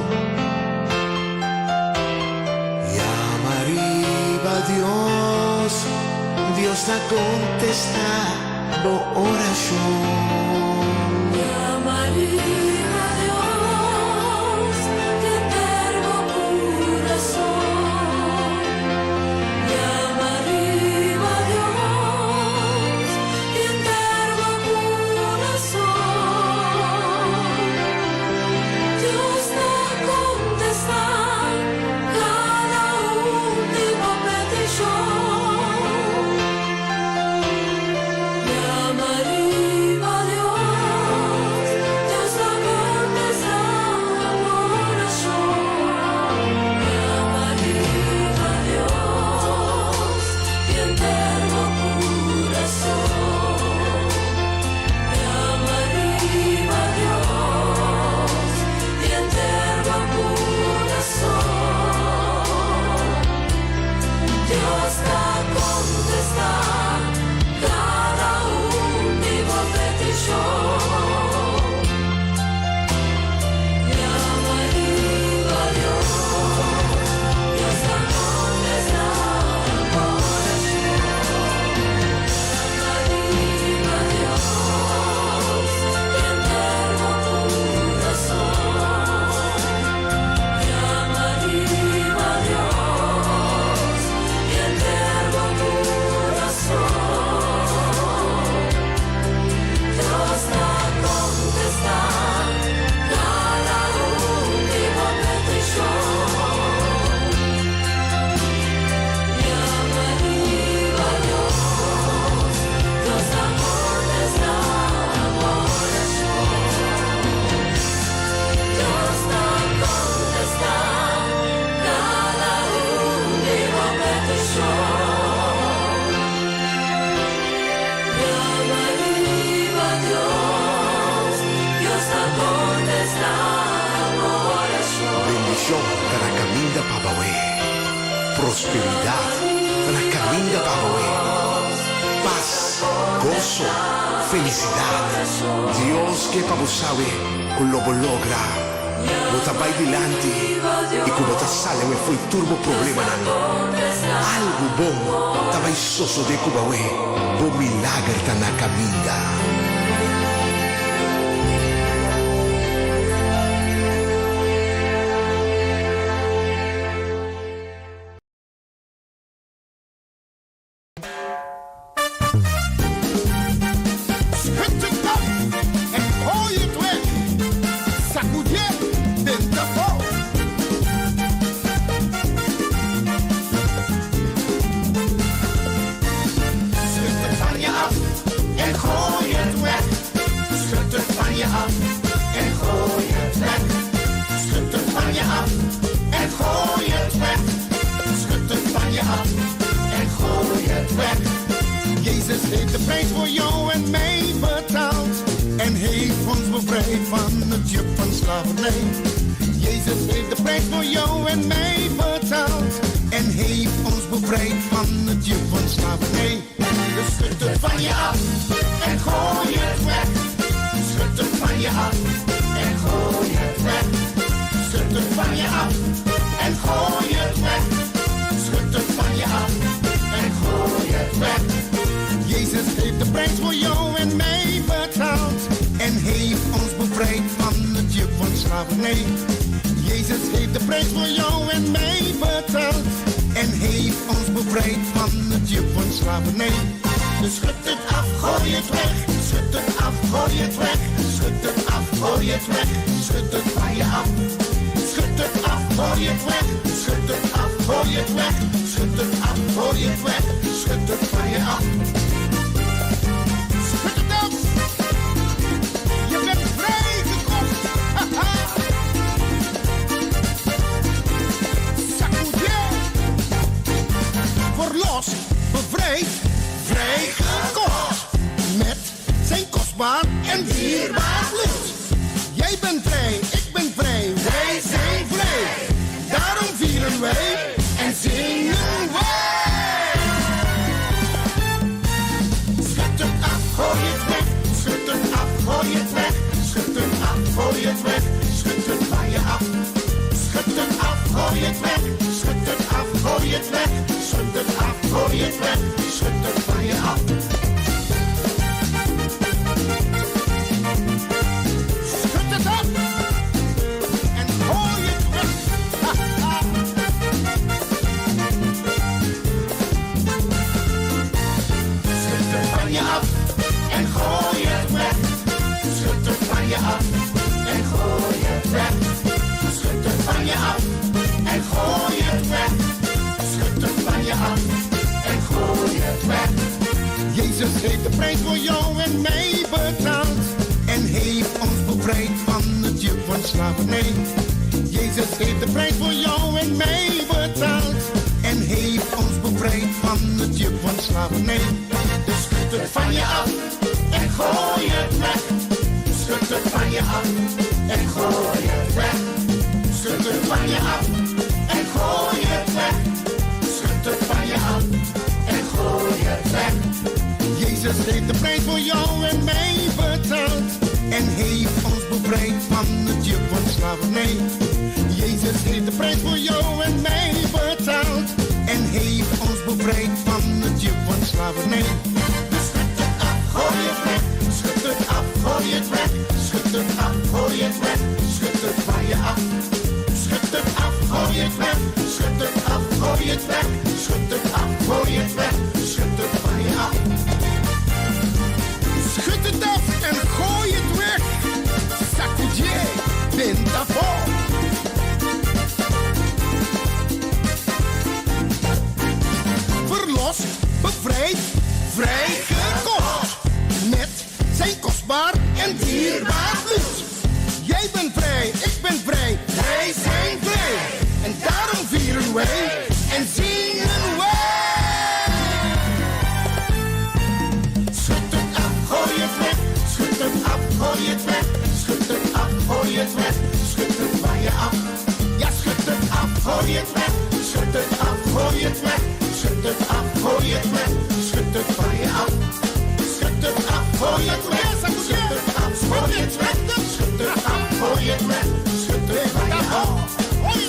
Yama riba Dios, Dios ta kontestá bo orashon. Yama riba Dios di henter bo kurason. Yama riba Dios di henter bo kurason. Dios ta kontestá kada un di bo petishon. Yama riba Dios, Dios ta kontestá bo orashon. Yama riba Dios, di henter bo kurason. Yama riba Dios, di henter bo kurason. Dios ta kontestá kada un di bo petishon. Yama riba Dios, Dios ta kontestá bo orashon. Yama riba Dios, di henter bo kurason. Yama riba Dios, di henter bo kurason. Dios ta kontestá kada un di bo petishon. Yama riba Dios, Dios ta kontestá bo orashon. Dios ta kontestá kada un di bo petishon. Yama riba Dios, Dios ta kontestá bo orashon. Bendishon ta na kaminda pa bo awe. Prosperidat ta na kaminda pa bo awe. Pas, goso, felisidat. Dios ke pa bo sabi ku lo bo logra. Bo ta bai dilanti i ku bo ta sali awe fo'i tur bo problemanan. Algu bon ta bai sosodé ku bo awe. Bo milager ta na kaminda. Schud het op en gooi het weg. Sacudié den tafel. Schud het van je af en gooi het weg. Schud het van je af en gooi het weg. Schud het van je af en gooi het weg. Schud het van je af en gooi het weg. Jezus heeft de prijs voor jou en mij betaald. En heeft ons bevrijd van het juk van slavernij. Jezus heeft de prijs voor jou en mij betaald. En heeft ons bevrijd van het juk van slavernij. Dus schud het van je af en gooi het weg. Schud het van je af en gooi het weg. Schud het van je af en gooi het weg. Schud het van je af en gooi het weg. Jezus heeft de prijs voor jou en mij betaald. En heeft ons bevrijd van het juk van slavernij. Jezus heeft de prijs voor jou en mij betaald. ons bevrijd van het juk van slavernij. Dus schud het af, gooi het weg. Schud het af, gooi het weg. Schud het af, gooi het weg. Schud het van je af. Schud het af, gooi het weg. Schud het af, gooi het weg. Schud het af, gooi het weg. Schud het van je af. Schud het af. Je bent vrijgekocht. Haha. Sacudir. Verlost, bevrijd, vrijgekocht. Met zijn kostbaar en dierbaar bloed. Jij bent vrij, ik ben vrij, wij zijn vrij. Daarom vieren wij en zingen wij. Schud het af, gooi het weg. Schud het af, gooi het weg. Schud het af, gooi het weg. Schud het van je af. Schud het af, gooi het weg. Schud het af, gooi het weg. Schud het af, gooi het weg. Schud het van je af. Schud het af en gooi het weg. Ha, ha. Schud het van je af en gooi het weg. Schud het van je af en gooi het weg. Schud het van je af en gooi het weg. Schud het van je af en gooi het weg. Jezus heeft de prijs voor jou en mij betaald. En heeft ons bevrijd van het juk van slavernij. Jezus heeft de prijs voor jou en mij betaald. En heeft ons bevrijd van het juk van slavernij. Dus schud het van je af en gooi het weg. Schud het van je af en gooi het weg. Schud het van je af en gooi het weg. Schud het van je af en gooi het weg. Jezus heeft de prijs voor jou en mij betaald. En heeft ons bevrijd van het juk van slavernij. Jezus heeft de prijs voor jou en mij betaald. En heeft ons bevrijd van het juk van slavernij. Dus schud het af, gooi het weg. Schud het af, gooi het weg. Schud het af, gooi het weg. Schud het van je af. Schud het af, gooi het weg. Schud het af, gooi het weg. Schud het af, gooi het weg. Schud het van je af. Schud het af en gooi het weg. Sacudir, benta voor. Verlost, bevrijd, vrijgekocht. Met zijn kostbaar en dierbaar bloed. Jij bent vrij, ik ben vrij, wij zijn vrij. En daarom vieren wij en zingen wij. Schud het af, gooi het weg. Schud het af, gooi het weg. Schud het af, gooi het weg. Schud het van je af. Ja, schud het af, gooi het weg. Schud het af, gooi het weg. Schud het af, gooi het weg. Schud het van je af. Schud het af, gooi het weg. Schud het af, gooi het weg. Schud het af, gooi het weg. Schud het van je af.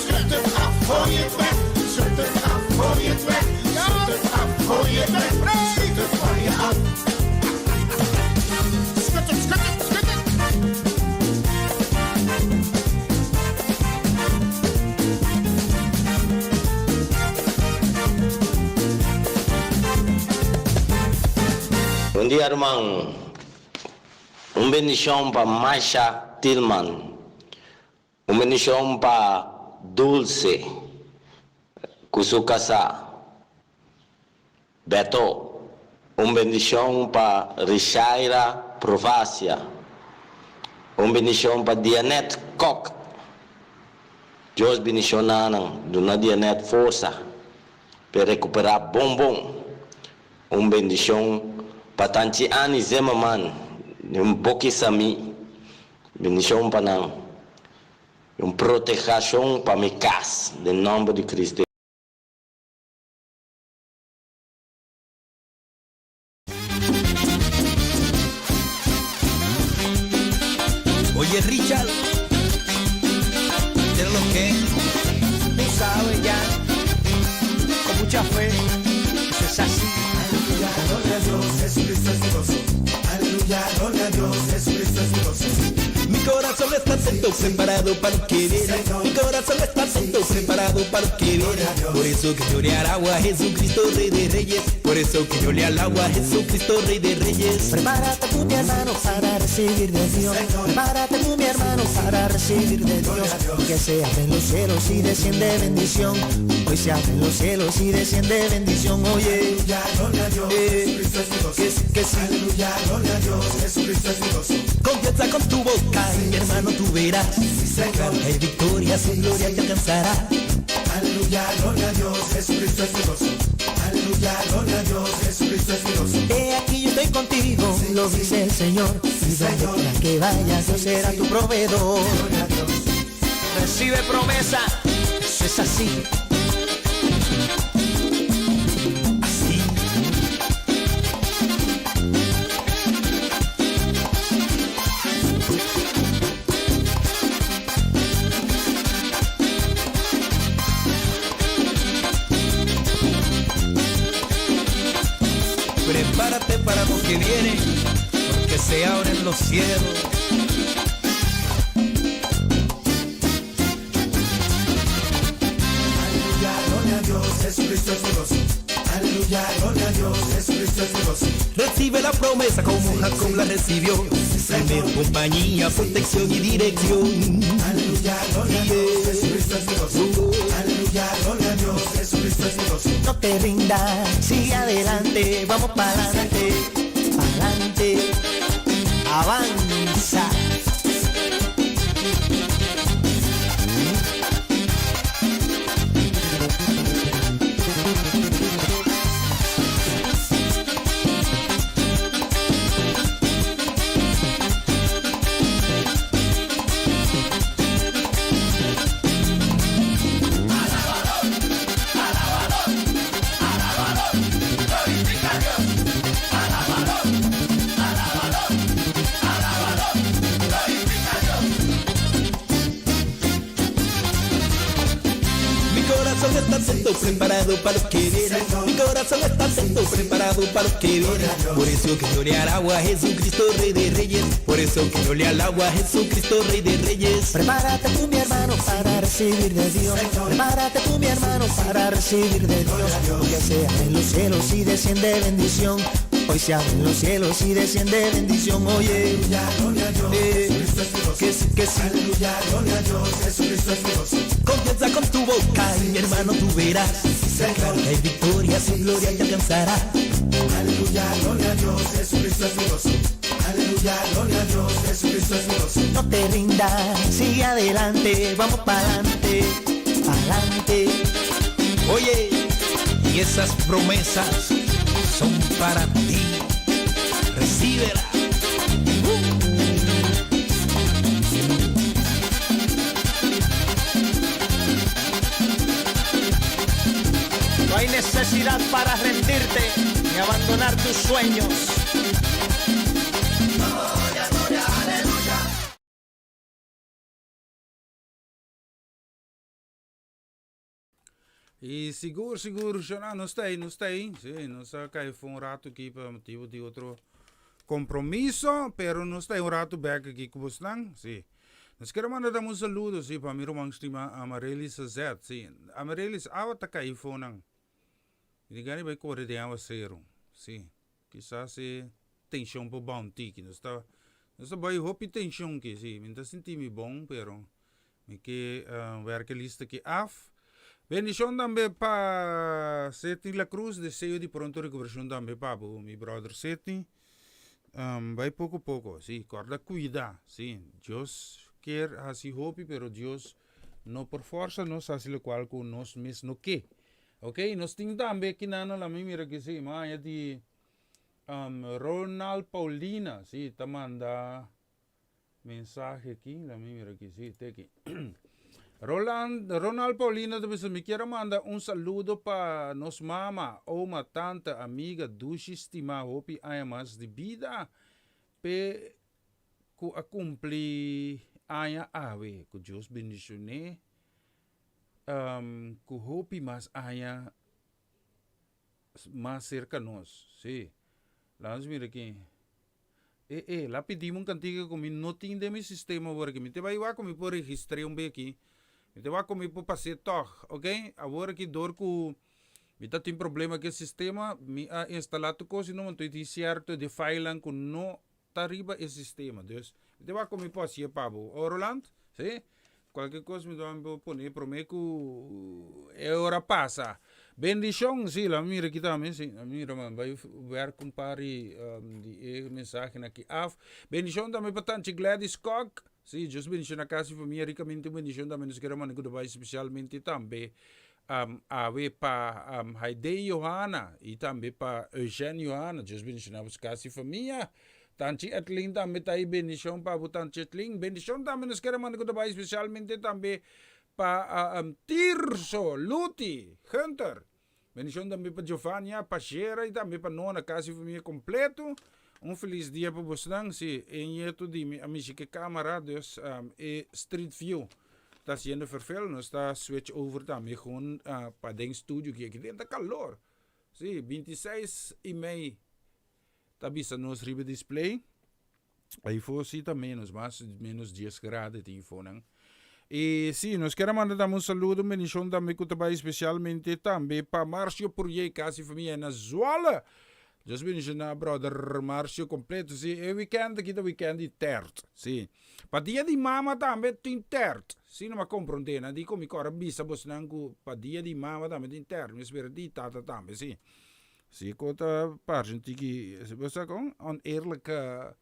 Schud het af, gooi het weg. Schud het af, gooi het weg. Schud het af, gooi het weg. Schud het van je af. Schud het, schud het, schud het. Bon dia, ruman. Un bendishon pa Masha Tillman. Un bendishon pa Dulce ku su kasá. Beto. Un bendishon pa Rishaira Provacia. Un bendishon pa Dianet Kok. Dios bendishoná nan. Duna Dianet forsa pa rekuperá bon bon. Un bendishon pa Tanchi Ani Zimmerman. Un Boki Sami. Bendishon pa nan. Un protekshon pa mi kas. Den nòmber di Kristu. Oye, Richard, de lo que tú sabes ya, con mucha fe, eso es así. Aleluya, gloria a Dios, Jesucristo es Dios. Aleluya, gloria a Dios, Jesucristo es Dios. Mi corazón está está atento, preparado para lo que viene. Mi corazón está atento, preparado para lo que viene. Por eso que yo le alabo a Jesucristo, Rey de Reyes. Por eso que yo le alabo a Jesucristo, Rey de Reyes. Prepárate tú, mi hermano, para recibir de Dios. Prepárate tú, mi hermano, para recibir de Dios. Porque se abren los cielos y desciende bendición. Hoy se abren los cielos y desciende bendición. Oye, gloria a Dios, Jesucristo es mi gozo. Que sí, que sí. Aleluya, gloria a Dios, Jesucristo es mi gozo. Confianza con tu boca y mi hermano tú verás. Claro que hay victoria, su gloria te alcanzará. Aleluya, gloria a Dios, Jesucristo es mi gozo. Aleluya, gloria a Dios, Jesucristo es mi gozo. He aquí yo estoy contigo, lo dice el Señor. Y donde quiera que vayas, Dios será tu proveedor. Recibe promesa, eso es así. Prepárate para lo que viene, porque se abren los cielos. Aleluya, gloria a Dios, Jesucristo es mi gozo. Aleluya, gloria a Dios, Jesucristo es mi gozo. Recibe la promesa como Jacob la recibió. Primero compañía, protección y dirección. Aleluya, gloria a Dios, Jesucristo es mi gozo. Aleluya, gloria a Dios, Jesucristo es mi gozo. No te rindas, sigue adelante, vamos para adelante, pa'lante, avanza. Mi corazón está atento, preparado para lo que viene. Mi corazón está atento, preparado para lo que viene. Por eso que yo le alabo a Jesucristo, Rey de Reyes. Por eso que yo le alabo a Jesucristo, Rey de Reyes. Prepárate tú, mi hermano, para recibir de Dios. Prepárate tú, mi hermano, para recibir de Dios. Porque se abren los cielos y desciende bendición. Hoy se abren los cielos y desciende bendición. Oye, Gloria a Dios, Jesucristo es mi gozo. Que sí, que sí. Aleluya, gloria a Dios, Jesucristo es mi gozo. Confianza con tu boca y mi hermano tú verás. Claro que hay victoria, su gloria te alcanzará. Aleluya, gloria a Dios, Jesucristo es mi gozo. Aleluya, gloria a Dios, Jesucristo es mi gozo. No te rindas, sigue adelante, vamos para adelante, pa'lante. Oye, y esas promesas son para ti. Recíbela. No hay necesidad para rendirte ni abandonar tus sueños. I sigur, sigur, Shona, nos ta ei, nos ta ei. Sí, nos a kai for un ratu aki pa motibu di otro kompromiso, pero nos ta ei un ratu bek aki ku bosnan. Sí. Nos kier a manda tambe un saludo, sí, pa mi ruman stima Amarelis Azet. Sí, Amarelis, awa ta kai for nan. Mi tin gana di bai kore den awaseru. Sí, kisas e tenshon por baha un tiki. Nos ta, nos ta bai hopi tenshon aki, sí. Mi no ta sinti mi bon, pero Mi ke werk e lista aki af. Bendishon tambe pa Sidney La Cruz, deseo di pronto rekuperashon tambe pa bo mi brother Sidney. Bai poko poko, si, kòrda kuida, si, Dios kier hasi hopi pero Dios no por forsa nos hasi lokual ku nos mes no ke. Ok, nos tin tambe kinan la mi mira aki si, mi a haña di Ronald Paulina, si, ta manda Mensahe aki, la mi mira aki, si, te aki. Roland, Ronald Paulino ta bisa, mi kier a manda un saludo pa nos mama, oma, tanta, amiga, dushi, stima, hopi aña mas di bida, p'e ku a kumpli aña awe. Ku Dios bendishon'é, ku hopi mas aña mas serka nos. Si. Laga nos mira aki. E e, la pidi mi un kantika ku mi no tin den mi sistema awor aki. Mi te bai wak ku mi por registr'é un bek aki. Mi te wak ku mi por pas'é tòg, ok. Awor aki dor ku mi ta tin problema ku e sistema, mi a instalá tur kos i no mantoe tin sierto di filenan ku no ta riba e sistema. Dus, mi te wak ku mi por hasié pa bo. O Roland? Sí? Cualkier cos mi ta por pone prome cu e ora pasa. Bendicion, si, laat mi mira aki tambe, si, laat mi mira man bay werk un par di di e mensahenan aki af. Bendicion tambe pa Tanchi Gladys Kok, si, Dios bendiciona casa y famia ricamente, un bendicion tambe nos kere manda goodbye specialmente tambe awe pa Haidee Johanna y tambe pa Eugene Johanna, Dios bendiciona boso casa y famia. Tanchi Etlin tambe ta e bendicion pa bo Tanchi Etlin. Bendicion tambe nos kere manda ku ta bai specialmente tambe pa Tirso, Luti, Hunter. Bendicion tambe pa Giovania, pa Shera y tambe pa Nona, casi familia completo. Un feliz dia pa bosnan. Si, e nieto di mi a mishi ke camera, dus e street view ta haciendo vervel. Nos ta switch over tambe gewoon pa den studio aki. Aki den ta calor. Si, 26 y mei. Ta bisa nos riba display. Ayfo si ta menos, mas menos 10 grado tin ifonan. Y si, nos kier a manda tambe un saludo, un bendicion tambe cu ta bay especialmente tambe pa Marcio Purje, casi familia na Zwolle. Dios bendiciona brother Marcio completo. Si, e weekend aki ta weekend di tert. Si. Pa dia di mama tambe tin tert. Si, no m'a compronde. Nan di cu mi cora bisa bosnan cu pa dia di mama tambe tin tert. Mi spera di tata tambe, si. Si ku ta parse un tiki, bo sa kon, oneerlijke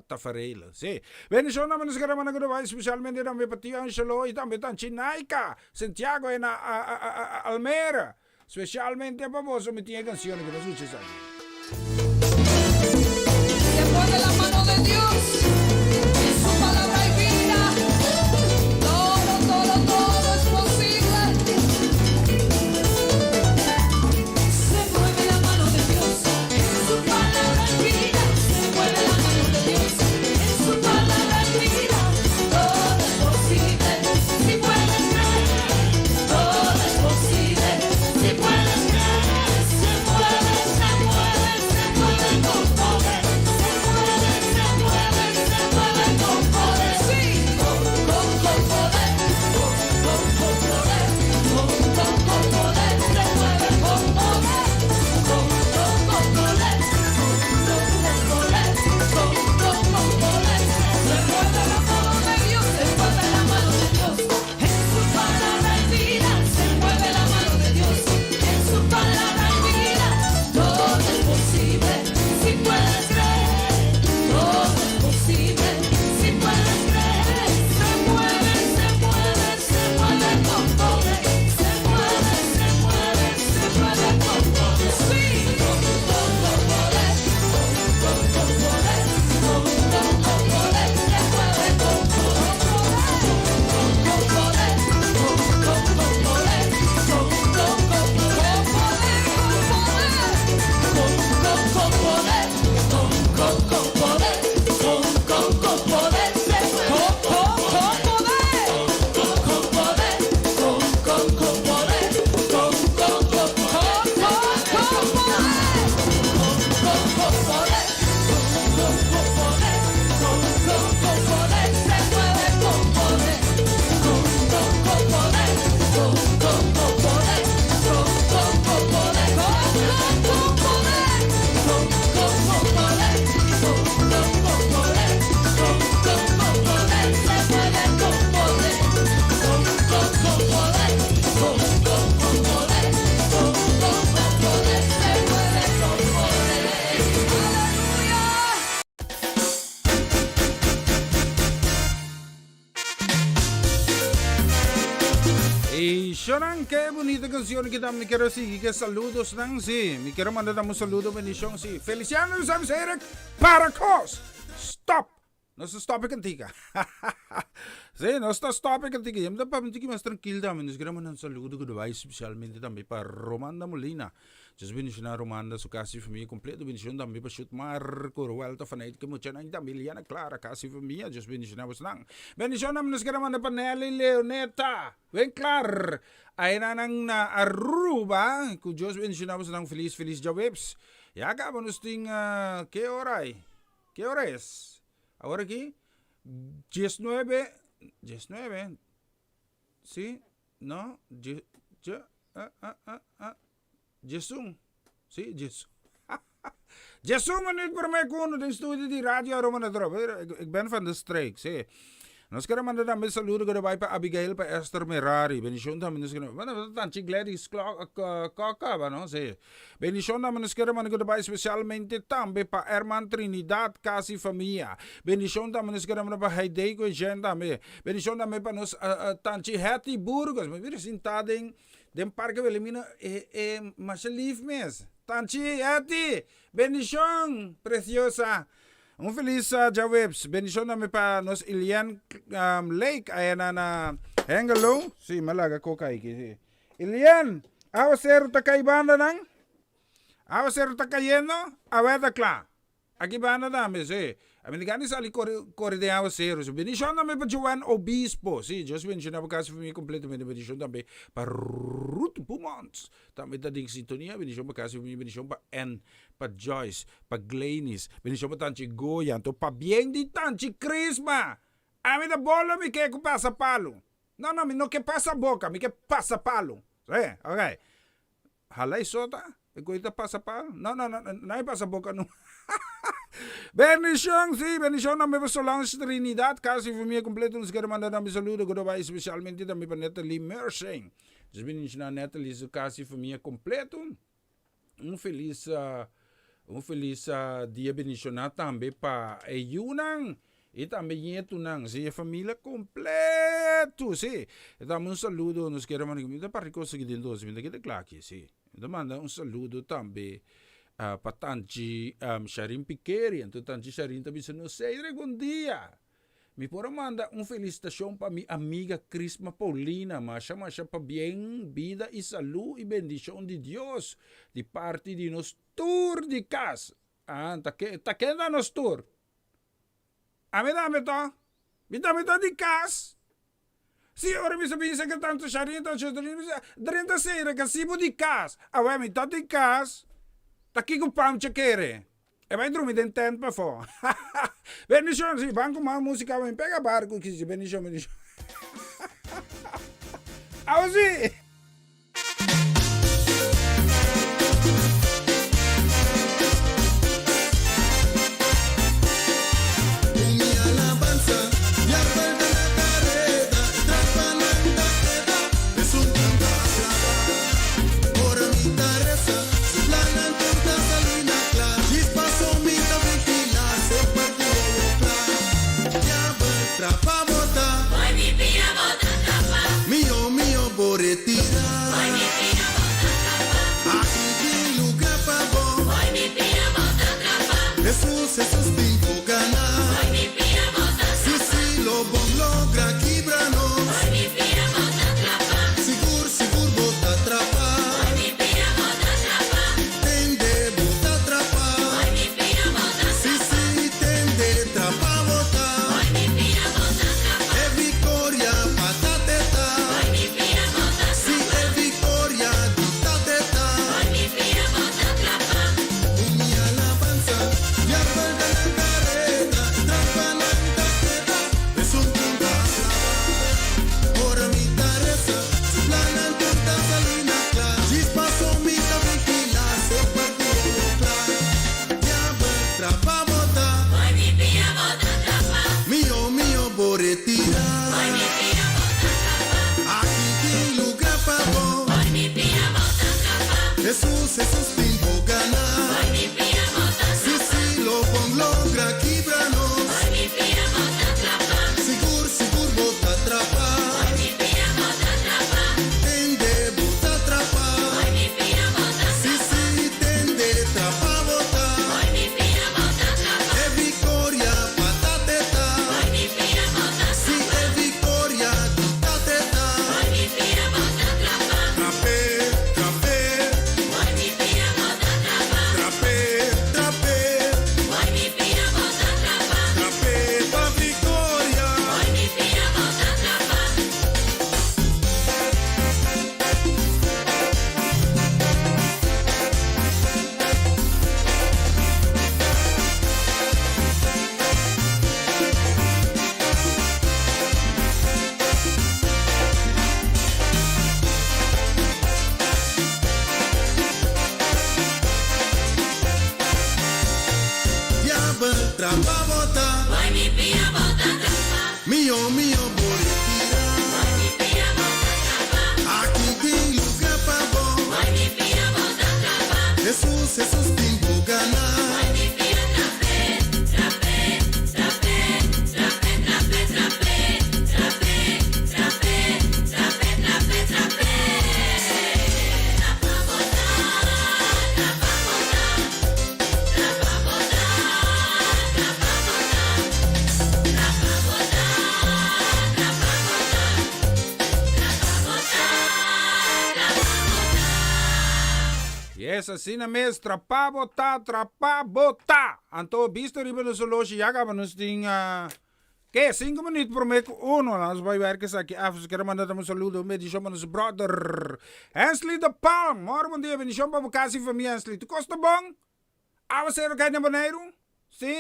taferelen. Si. Bendishon na nos hermana ku ta bai spesialmente tambe pa tio Angelo i tambe tanchi Naika, Santiago en Almere. Spesialmente pa boso mi tin e kanshon aki, nos skucha esaki. Se mueve la mano de Dios, en su palabra hay vida, todo, todo, todo es posible. Se mueve la mano de Dios, en su palabra hay vida. Se mueve la mano de Dios, en su palabra hay vida. Todo es posible, si puedes creer. Todo es posible, si puedes creer. Se mueve, se mueve, se mueve con poder. Se mueve, se mueve, se mueve con poder. Sí, con, con, con poder. Con, con, con poder. Con, con, con poder. Se mueve con poder. Con, con, con poder. Con, con, con poder. Con, con, con poder. Se mueve la mano de Dios. Se mueve la mano de Dios. En su palabra hay vida. Se mueve la mano de Dios. En su palabra hay vida. Todo es posible si puedes creer. Todo es posible si puedes creer. Se mueve, se mueve, se mueve con poder. Se mueve, se mueve, se mueve con poder. Sí, con, con, con poder. Con, con, con poder. Con, con, con poder. Se mueve con poder. Con, con poder. Con, con, con poder. Con, con, con poder. Con poder, con poder. Con, con, con poder. Con, con, con poder. Se mueve con, con, con poder. Con, con poder. Con, con, con poder. Con, con, con, con, con, con poder. Con, con, con poder. Con, con, con poder. Con, con, con poder. Se mueve con poder. Con, con, con poder. Con, con, con poder. Con, con, con poder. Con, con, con poder. Con, con, con poder. Con, con, con poder. Con, con, con poder. Se mueve con poder. Con, con, con poder. Con, con, con poder. Con, con, con poder. Se mueve con poder. Aleluya. Y shonan, qué bonita canción que mi quiero seguir que saludos nan sí. Mi quiero mandar un saludo bendición sí. Feliciano Sam Eric para cos. Stop. Nos ta stop e cantica. sí, nos ta stop e cantica. Ya me pa un tiki mas tranquil tambe. Nos quiero mandar un saludo goodbye especialmente tambe pa Romanda Molina. Dios bendiciona Romanda, su casa y familia completo. Bendicion tambe pa Shut Marco, Roelta Vanuit Kemuchanan y tambe Liana Clara, casa y familia. Dios bendiciona bosnan. Bendicion tambe nos quiero manda pa Nelly Leoneta. Wen klaar. Ayenanan na Aruba. Ku Dios bendiciona bosnan. Feliz, feliz djaweps. Ya caba nos tin, uh, ke ora ay? Ke ora es? Awor aki diesnuebe, diesnuebe, si, no, die, dje, ah, ah, ah, ah, diesun, si, diesun. Diesun minuut prome ku unu den studio di Radio Aroma Natural. Ik ben van de streek, si. Nos kere manda tambe saludo ku ta bai pa Abigail, pa Esther Merari. Bendishon tambe nos kere manda tanchi Gladys Kok kaba, no? Si. Bendishon tambe nos kere manda ku ta bai spesialmente tambe pa Herman Trinidad, kas i famia. Bendishon tambe nos kere manda pa Heidey ku Eugène tambe. Bendishon tambe pa nos tanchi Hetty Burgos. Mi bira sintá den den Parke Wilhelmina e e masha lif mes. Tanchi Hetty, bendishon preciosa. Un felis djaweps. Bendishon tambe pa nos Ilian Lake aya na na Hengelo. Si, mi a laga koka aki, si. Ilian, awaseru ta kai banda nan? Awaseru ta kayendo? Awe ta kla. Aki banda tambe, si. A mi gana di sali kore kore den awaseru. Si. Bendishon tambe pa Joanne Obispo. Si, Dios bendishona bo kas i famia kompletamente. Bendishon tambe pa Ruth Beaumont. Tambe ta den sintonia. Bendishon pa kas i famia. Bendishon pa Ann pa Joyce, pa Glenis, bendishon pa Tanchi Goya, anto pabien di Tanchi Crisma! Ami ta bolo mi ke ku pasa palu. No, no, mi no ke pasa boka, mi ke pasa palu. Sí, ok. Hala e sota, e koe ta pasa palu. No, no, no, no e pasa boka no. Bendishon, sí, bendishon tambe pa Solange Trinidad, kas i famia kompleto. Nos kere manda tambe saludo ku ta bai spesialmente tambe pa Natalie Mersing. Nos bendishona Natalie su kas i famia kompleto. Un felis un felis dia bendishoná tambe pa e yunan i tambe ñetunan, si e familia kompleto, si. E tambe un saludo nos kier a manda, mi ta parti kos aki den dos, mi ta keda kla aki, si. Mi ta manda un saludo tambe pa tanchi Sharin Pikeri, anto tanchi Sharin ta bisa nos, Cedric bon dia. Mi por a manda un felicitacion pa mi amiga Crisma Paulina, masha masha pabien, bida y salud y bendicion di Dios di parti di nos tur di cas. Ah, ta ke, ta ken ta nos tur? Ami tambe to? Mi tambe ta di cas? Si, ora mi sa bisa ke tanto Sharin ta Sharin mi sa drenta sera ke si bo di kas. Awe mi ta di kas. Ta kiko Pancho kere? E bai drumi den tent pafó. Bendishon, si, ban ku mas musika mi pega barku kisi. Bendishon, bendishon. Awe si. Yes, asina mes, trapá bo ta, trapá bo ta! Anto, bisto riba nos oloshi ya kaba nos tin, ke, sinku minüt promé ku uno. Nos bai wèrk esaki af. Nos kere manda tambe un saludo, un bendishon pa nos bròder Hensley de Palm. Mòrgo bon dia, bendishon pa bo kas i famia, Hensley. Tur kos ta bon? Awaseru kai na Boneiru? Si?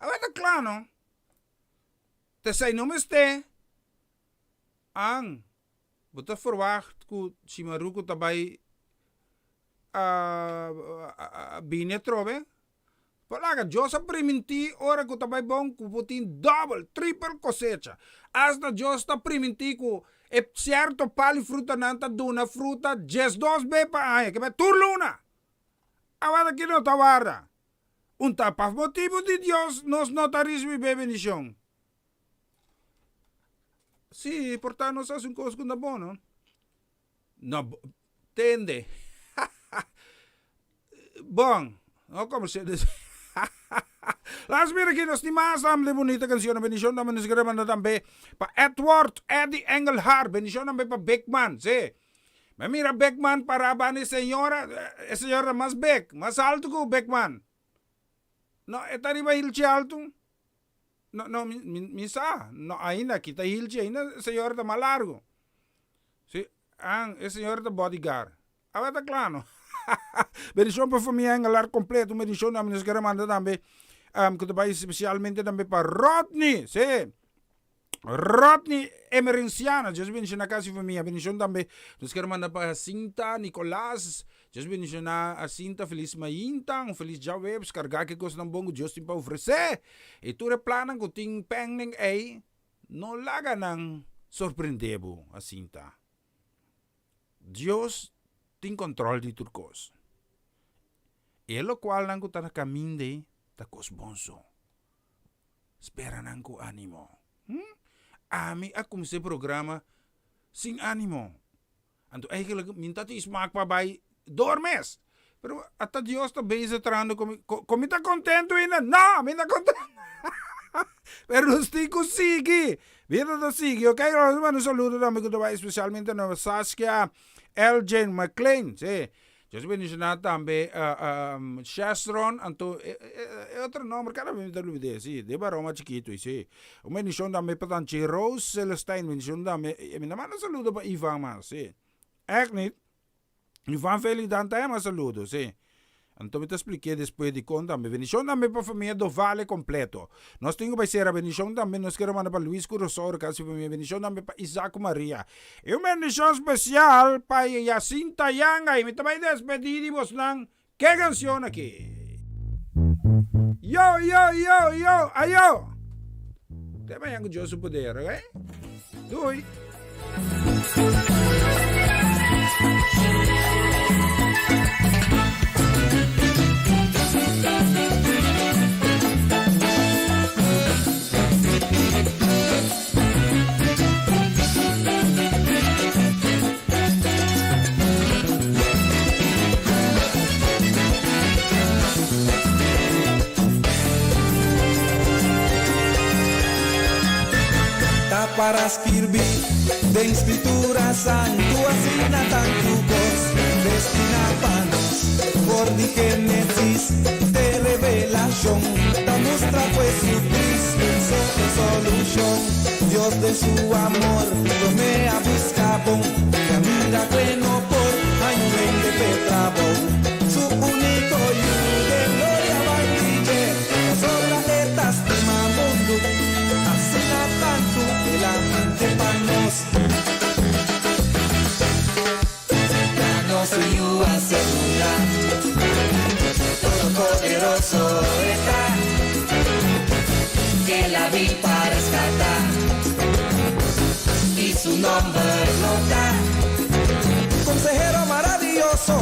Awe ta kla, no? T'esei no mester. An, bo ta ferwagt ku Shimaruco ta bai bini atrobe? Por laga, Dios a primintí ora ku ta bai bon ku bo tin dòbel, tripel kosecha. Asta Dios ta primintí ku e sierto pal i frutanan ta duna fruta diesdos be pa aña, ke bai tur luna. Awor aki no ta warda. Un ta pa motibu di Dios nos no ta risibí be bendishon. Sí, por ta nos hasi un kos ku no ta bon, no? No, tende. Bon, no komersé des. Las mira aki nos tin mas tambe de bunita cancionnan. Bendicion tambe nos kere manda tambe pa Edward Eddie Engelhard. Bendicion tambe pa Big Man. Sí. Me mira Big Man para banda e señora. E señora ta mas big, mas alto ku Big Man. No, e ta riba hilchi alto. No, no, mi, mi, mi sa. No, ainda aki ta hilchi, ainda e señora ta mas largo. Sí, an, e señora ta bodyguard. Awe ta kla, no? Bendicion pa familia Engelar completo. Un bendicion tambe nos kere manda tambe, um, ku ta bai especialmente tambe pa Rodney, sí. Rodney Emerenciana, Dios bendiciona casa y familia. Bendicion tambe nos kere manda pa Jacinta Nicolas. Dios bendiciona Jacinta, feliz mainta, un feliz djaweps, carga ke cosnan bon ku Dios tin pa ofrece. Y tur e plannan ku tin pending ey, no laga nan sorprende bo, Jacinta. Dios tin control di tur cos. E locualnan ku ta na caminda ey ta cos bon so. Spera nan ku animo. Hm? Ami a kumsa e programa sin animo. Anto eigenlijk mi no ta tin smak pa bai door mes. Pero ata Dios ta bezig trahando ku mi. Ku mi ta kontentu ainda? No, mi no ta kontentu. Pero nos tin ku sigui. Bida ta sigui, ok? Nos manda un saludo tambe ku ta bai especialmente na Saskia Elgin McLean. Sí. Dios bendiciona tambe Shestron, anto e otro nomber cada vez mi ta olbida, si, de baroma chikito y si. Un bendicion tambe pa tanchi Rose Celestine, bendicion tambe, mi ta manda saludo pa Ivan mas, si. Echt niet. Ivan Felix dan ta hema saludo, si. Anto mi ta splik'é despues dikon tambe. Bendicion tambe pa famia Dovale completo. Nos tin ku bai sera bendicion tambe nos kere manda pa Luis ku Rosauro kasi famia. Bendicion tambe pa Isaac ku Maria. I un bendicion special pa Jacinta Yanga. I mi ta bai despedi di bosnan ke cancion aki. Yo yo yo yo ayo. Te mañan ku Dios su poder, ok? Doei. Ta para skirbi den Scritura Santu asina tantu kos destina pa nos. For di Genesis te Revelashon ta mustra ku Jesucristo so e solushon. Dios den su amor promé a buska bon i a mira ku e no por haña un hende p'e trabou. Su úniko Yu den gloria bai di dje, pasobra e ta stima mundu asina tantu el a mande pa nos. Ya nos su Yu a segurá, Todopoderoso e ta, El a bin pa reskatá, i su nòmber lo ta. Konsehero maraviyoso,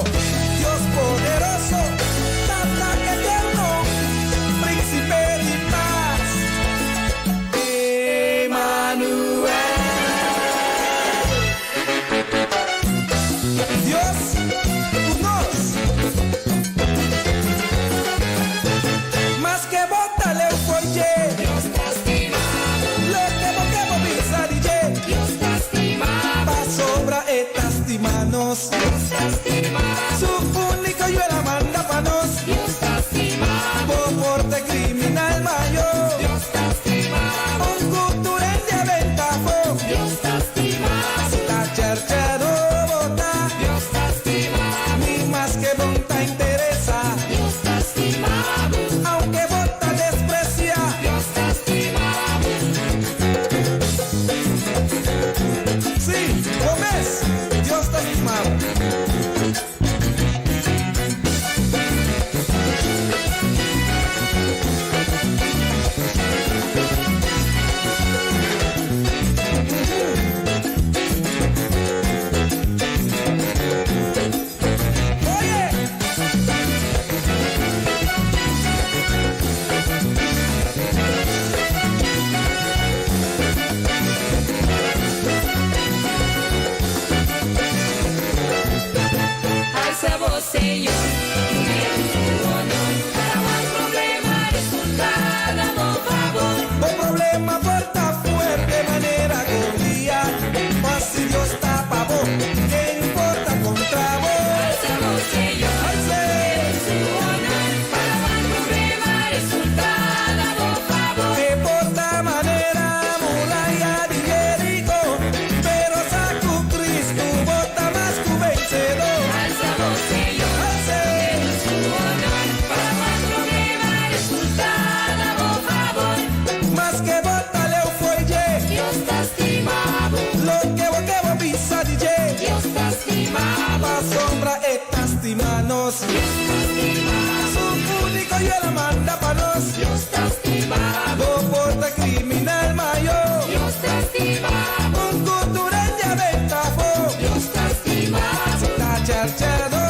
Dios poderoso, Tata eterno, Príncipe di pas, Emanuel. Dios ku nos. Maske bo ta leu for dje. Dios ta stima bo. Loke bo ke bo bisa di dje. Dios ta stima bo. Pasobra e ta stima nos. Dios ta stima bo. Su úniko. Señor, den su honor, para wak problema resultá na bo fabor. Bo problema por ta fuerte manera Goliat, ma si Dios ta pa bo, ken por ta kontra bo? Alsa bos, Señor, den su honor, para wak problema resultá na bo fabor. E por ta manera muraya di Jeriko, pero sa ku Cristo bo ta mas ku vensedó. Alsa bos, Señor, den su honor, para wak problema resultá na bo fabor. Maske bo ta leu fo'i dje. Dios ta stima bo. Loke bo ke bo bisa di dje. Dios ta stima bo. Pasobra e ta stima nos. Dios ta stima bo. Su úniko yu el a manda pa nos. Dios ta stima bo. Bo por ta kriminal mayó. Dios ta stima bo. Un kultura di aventafó. Dios ta stima bo. Ta charchadó.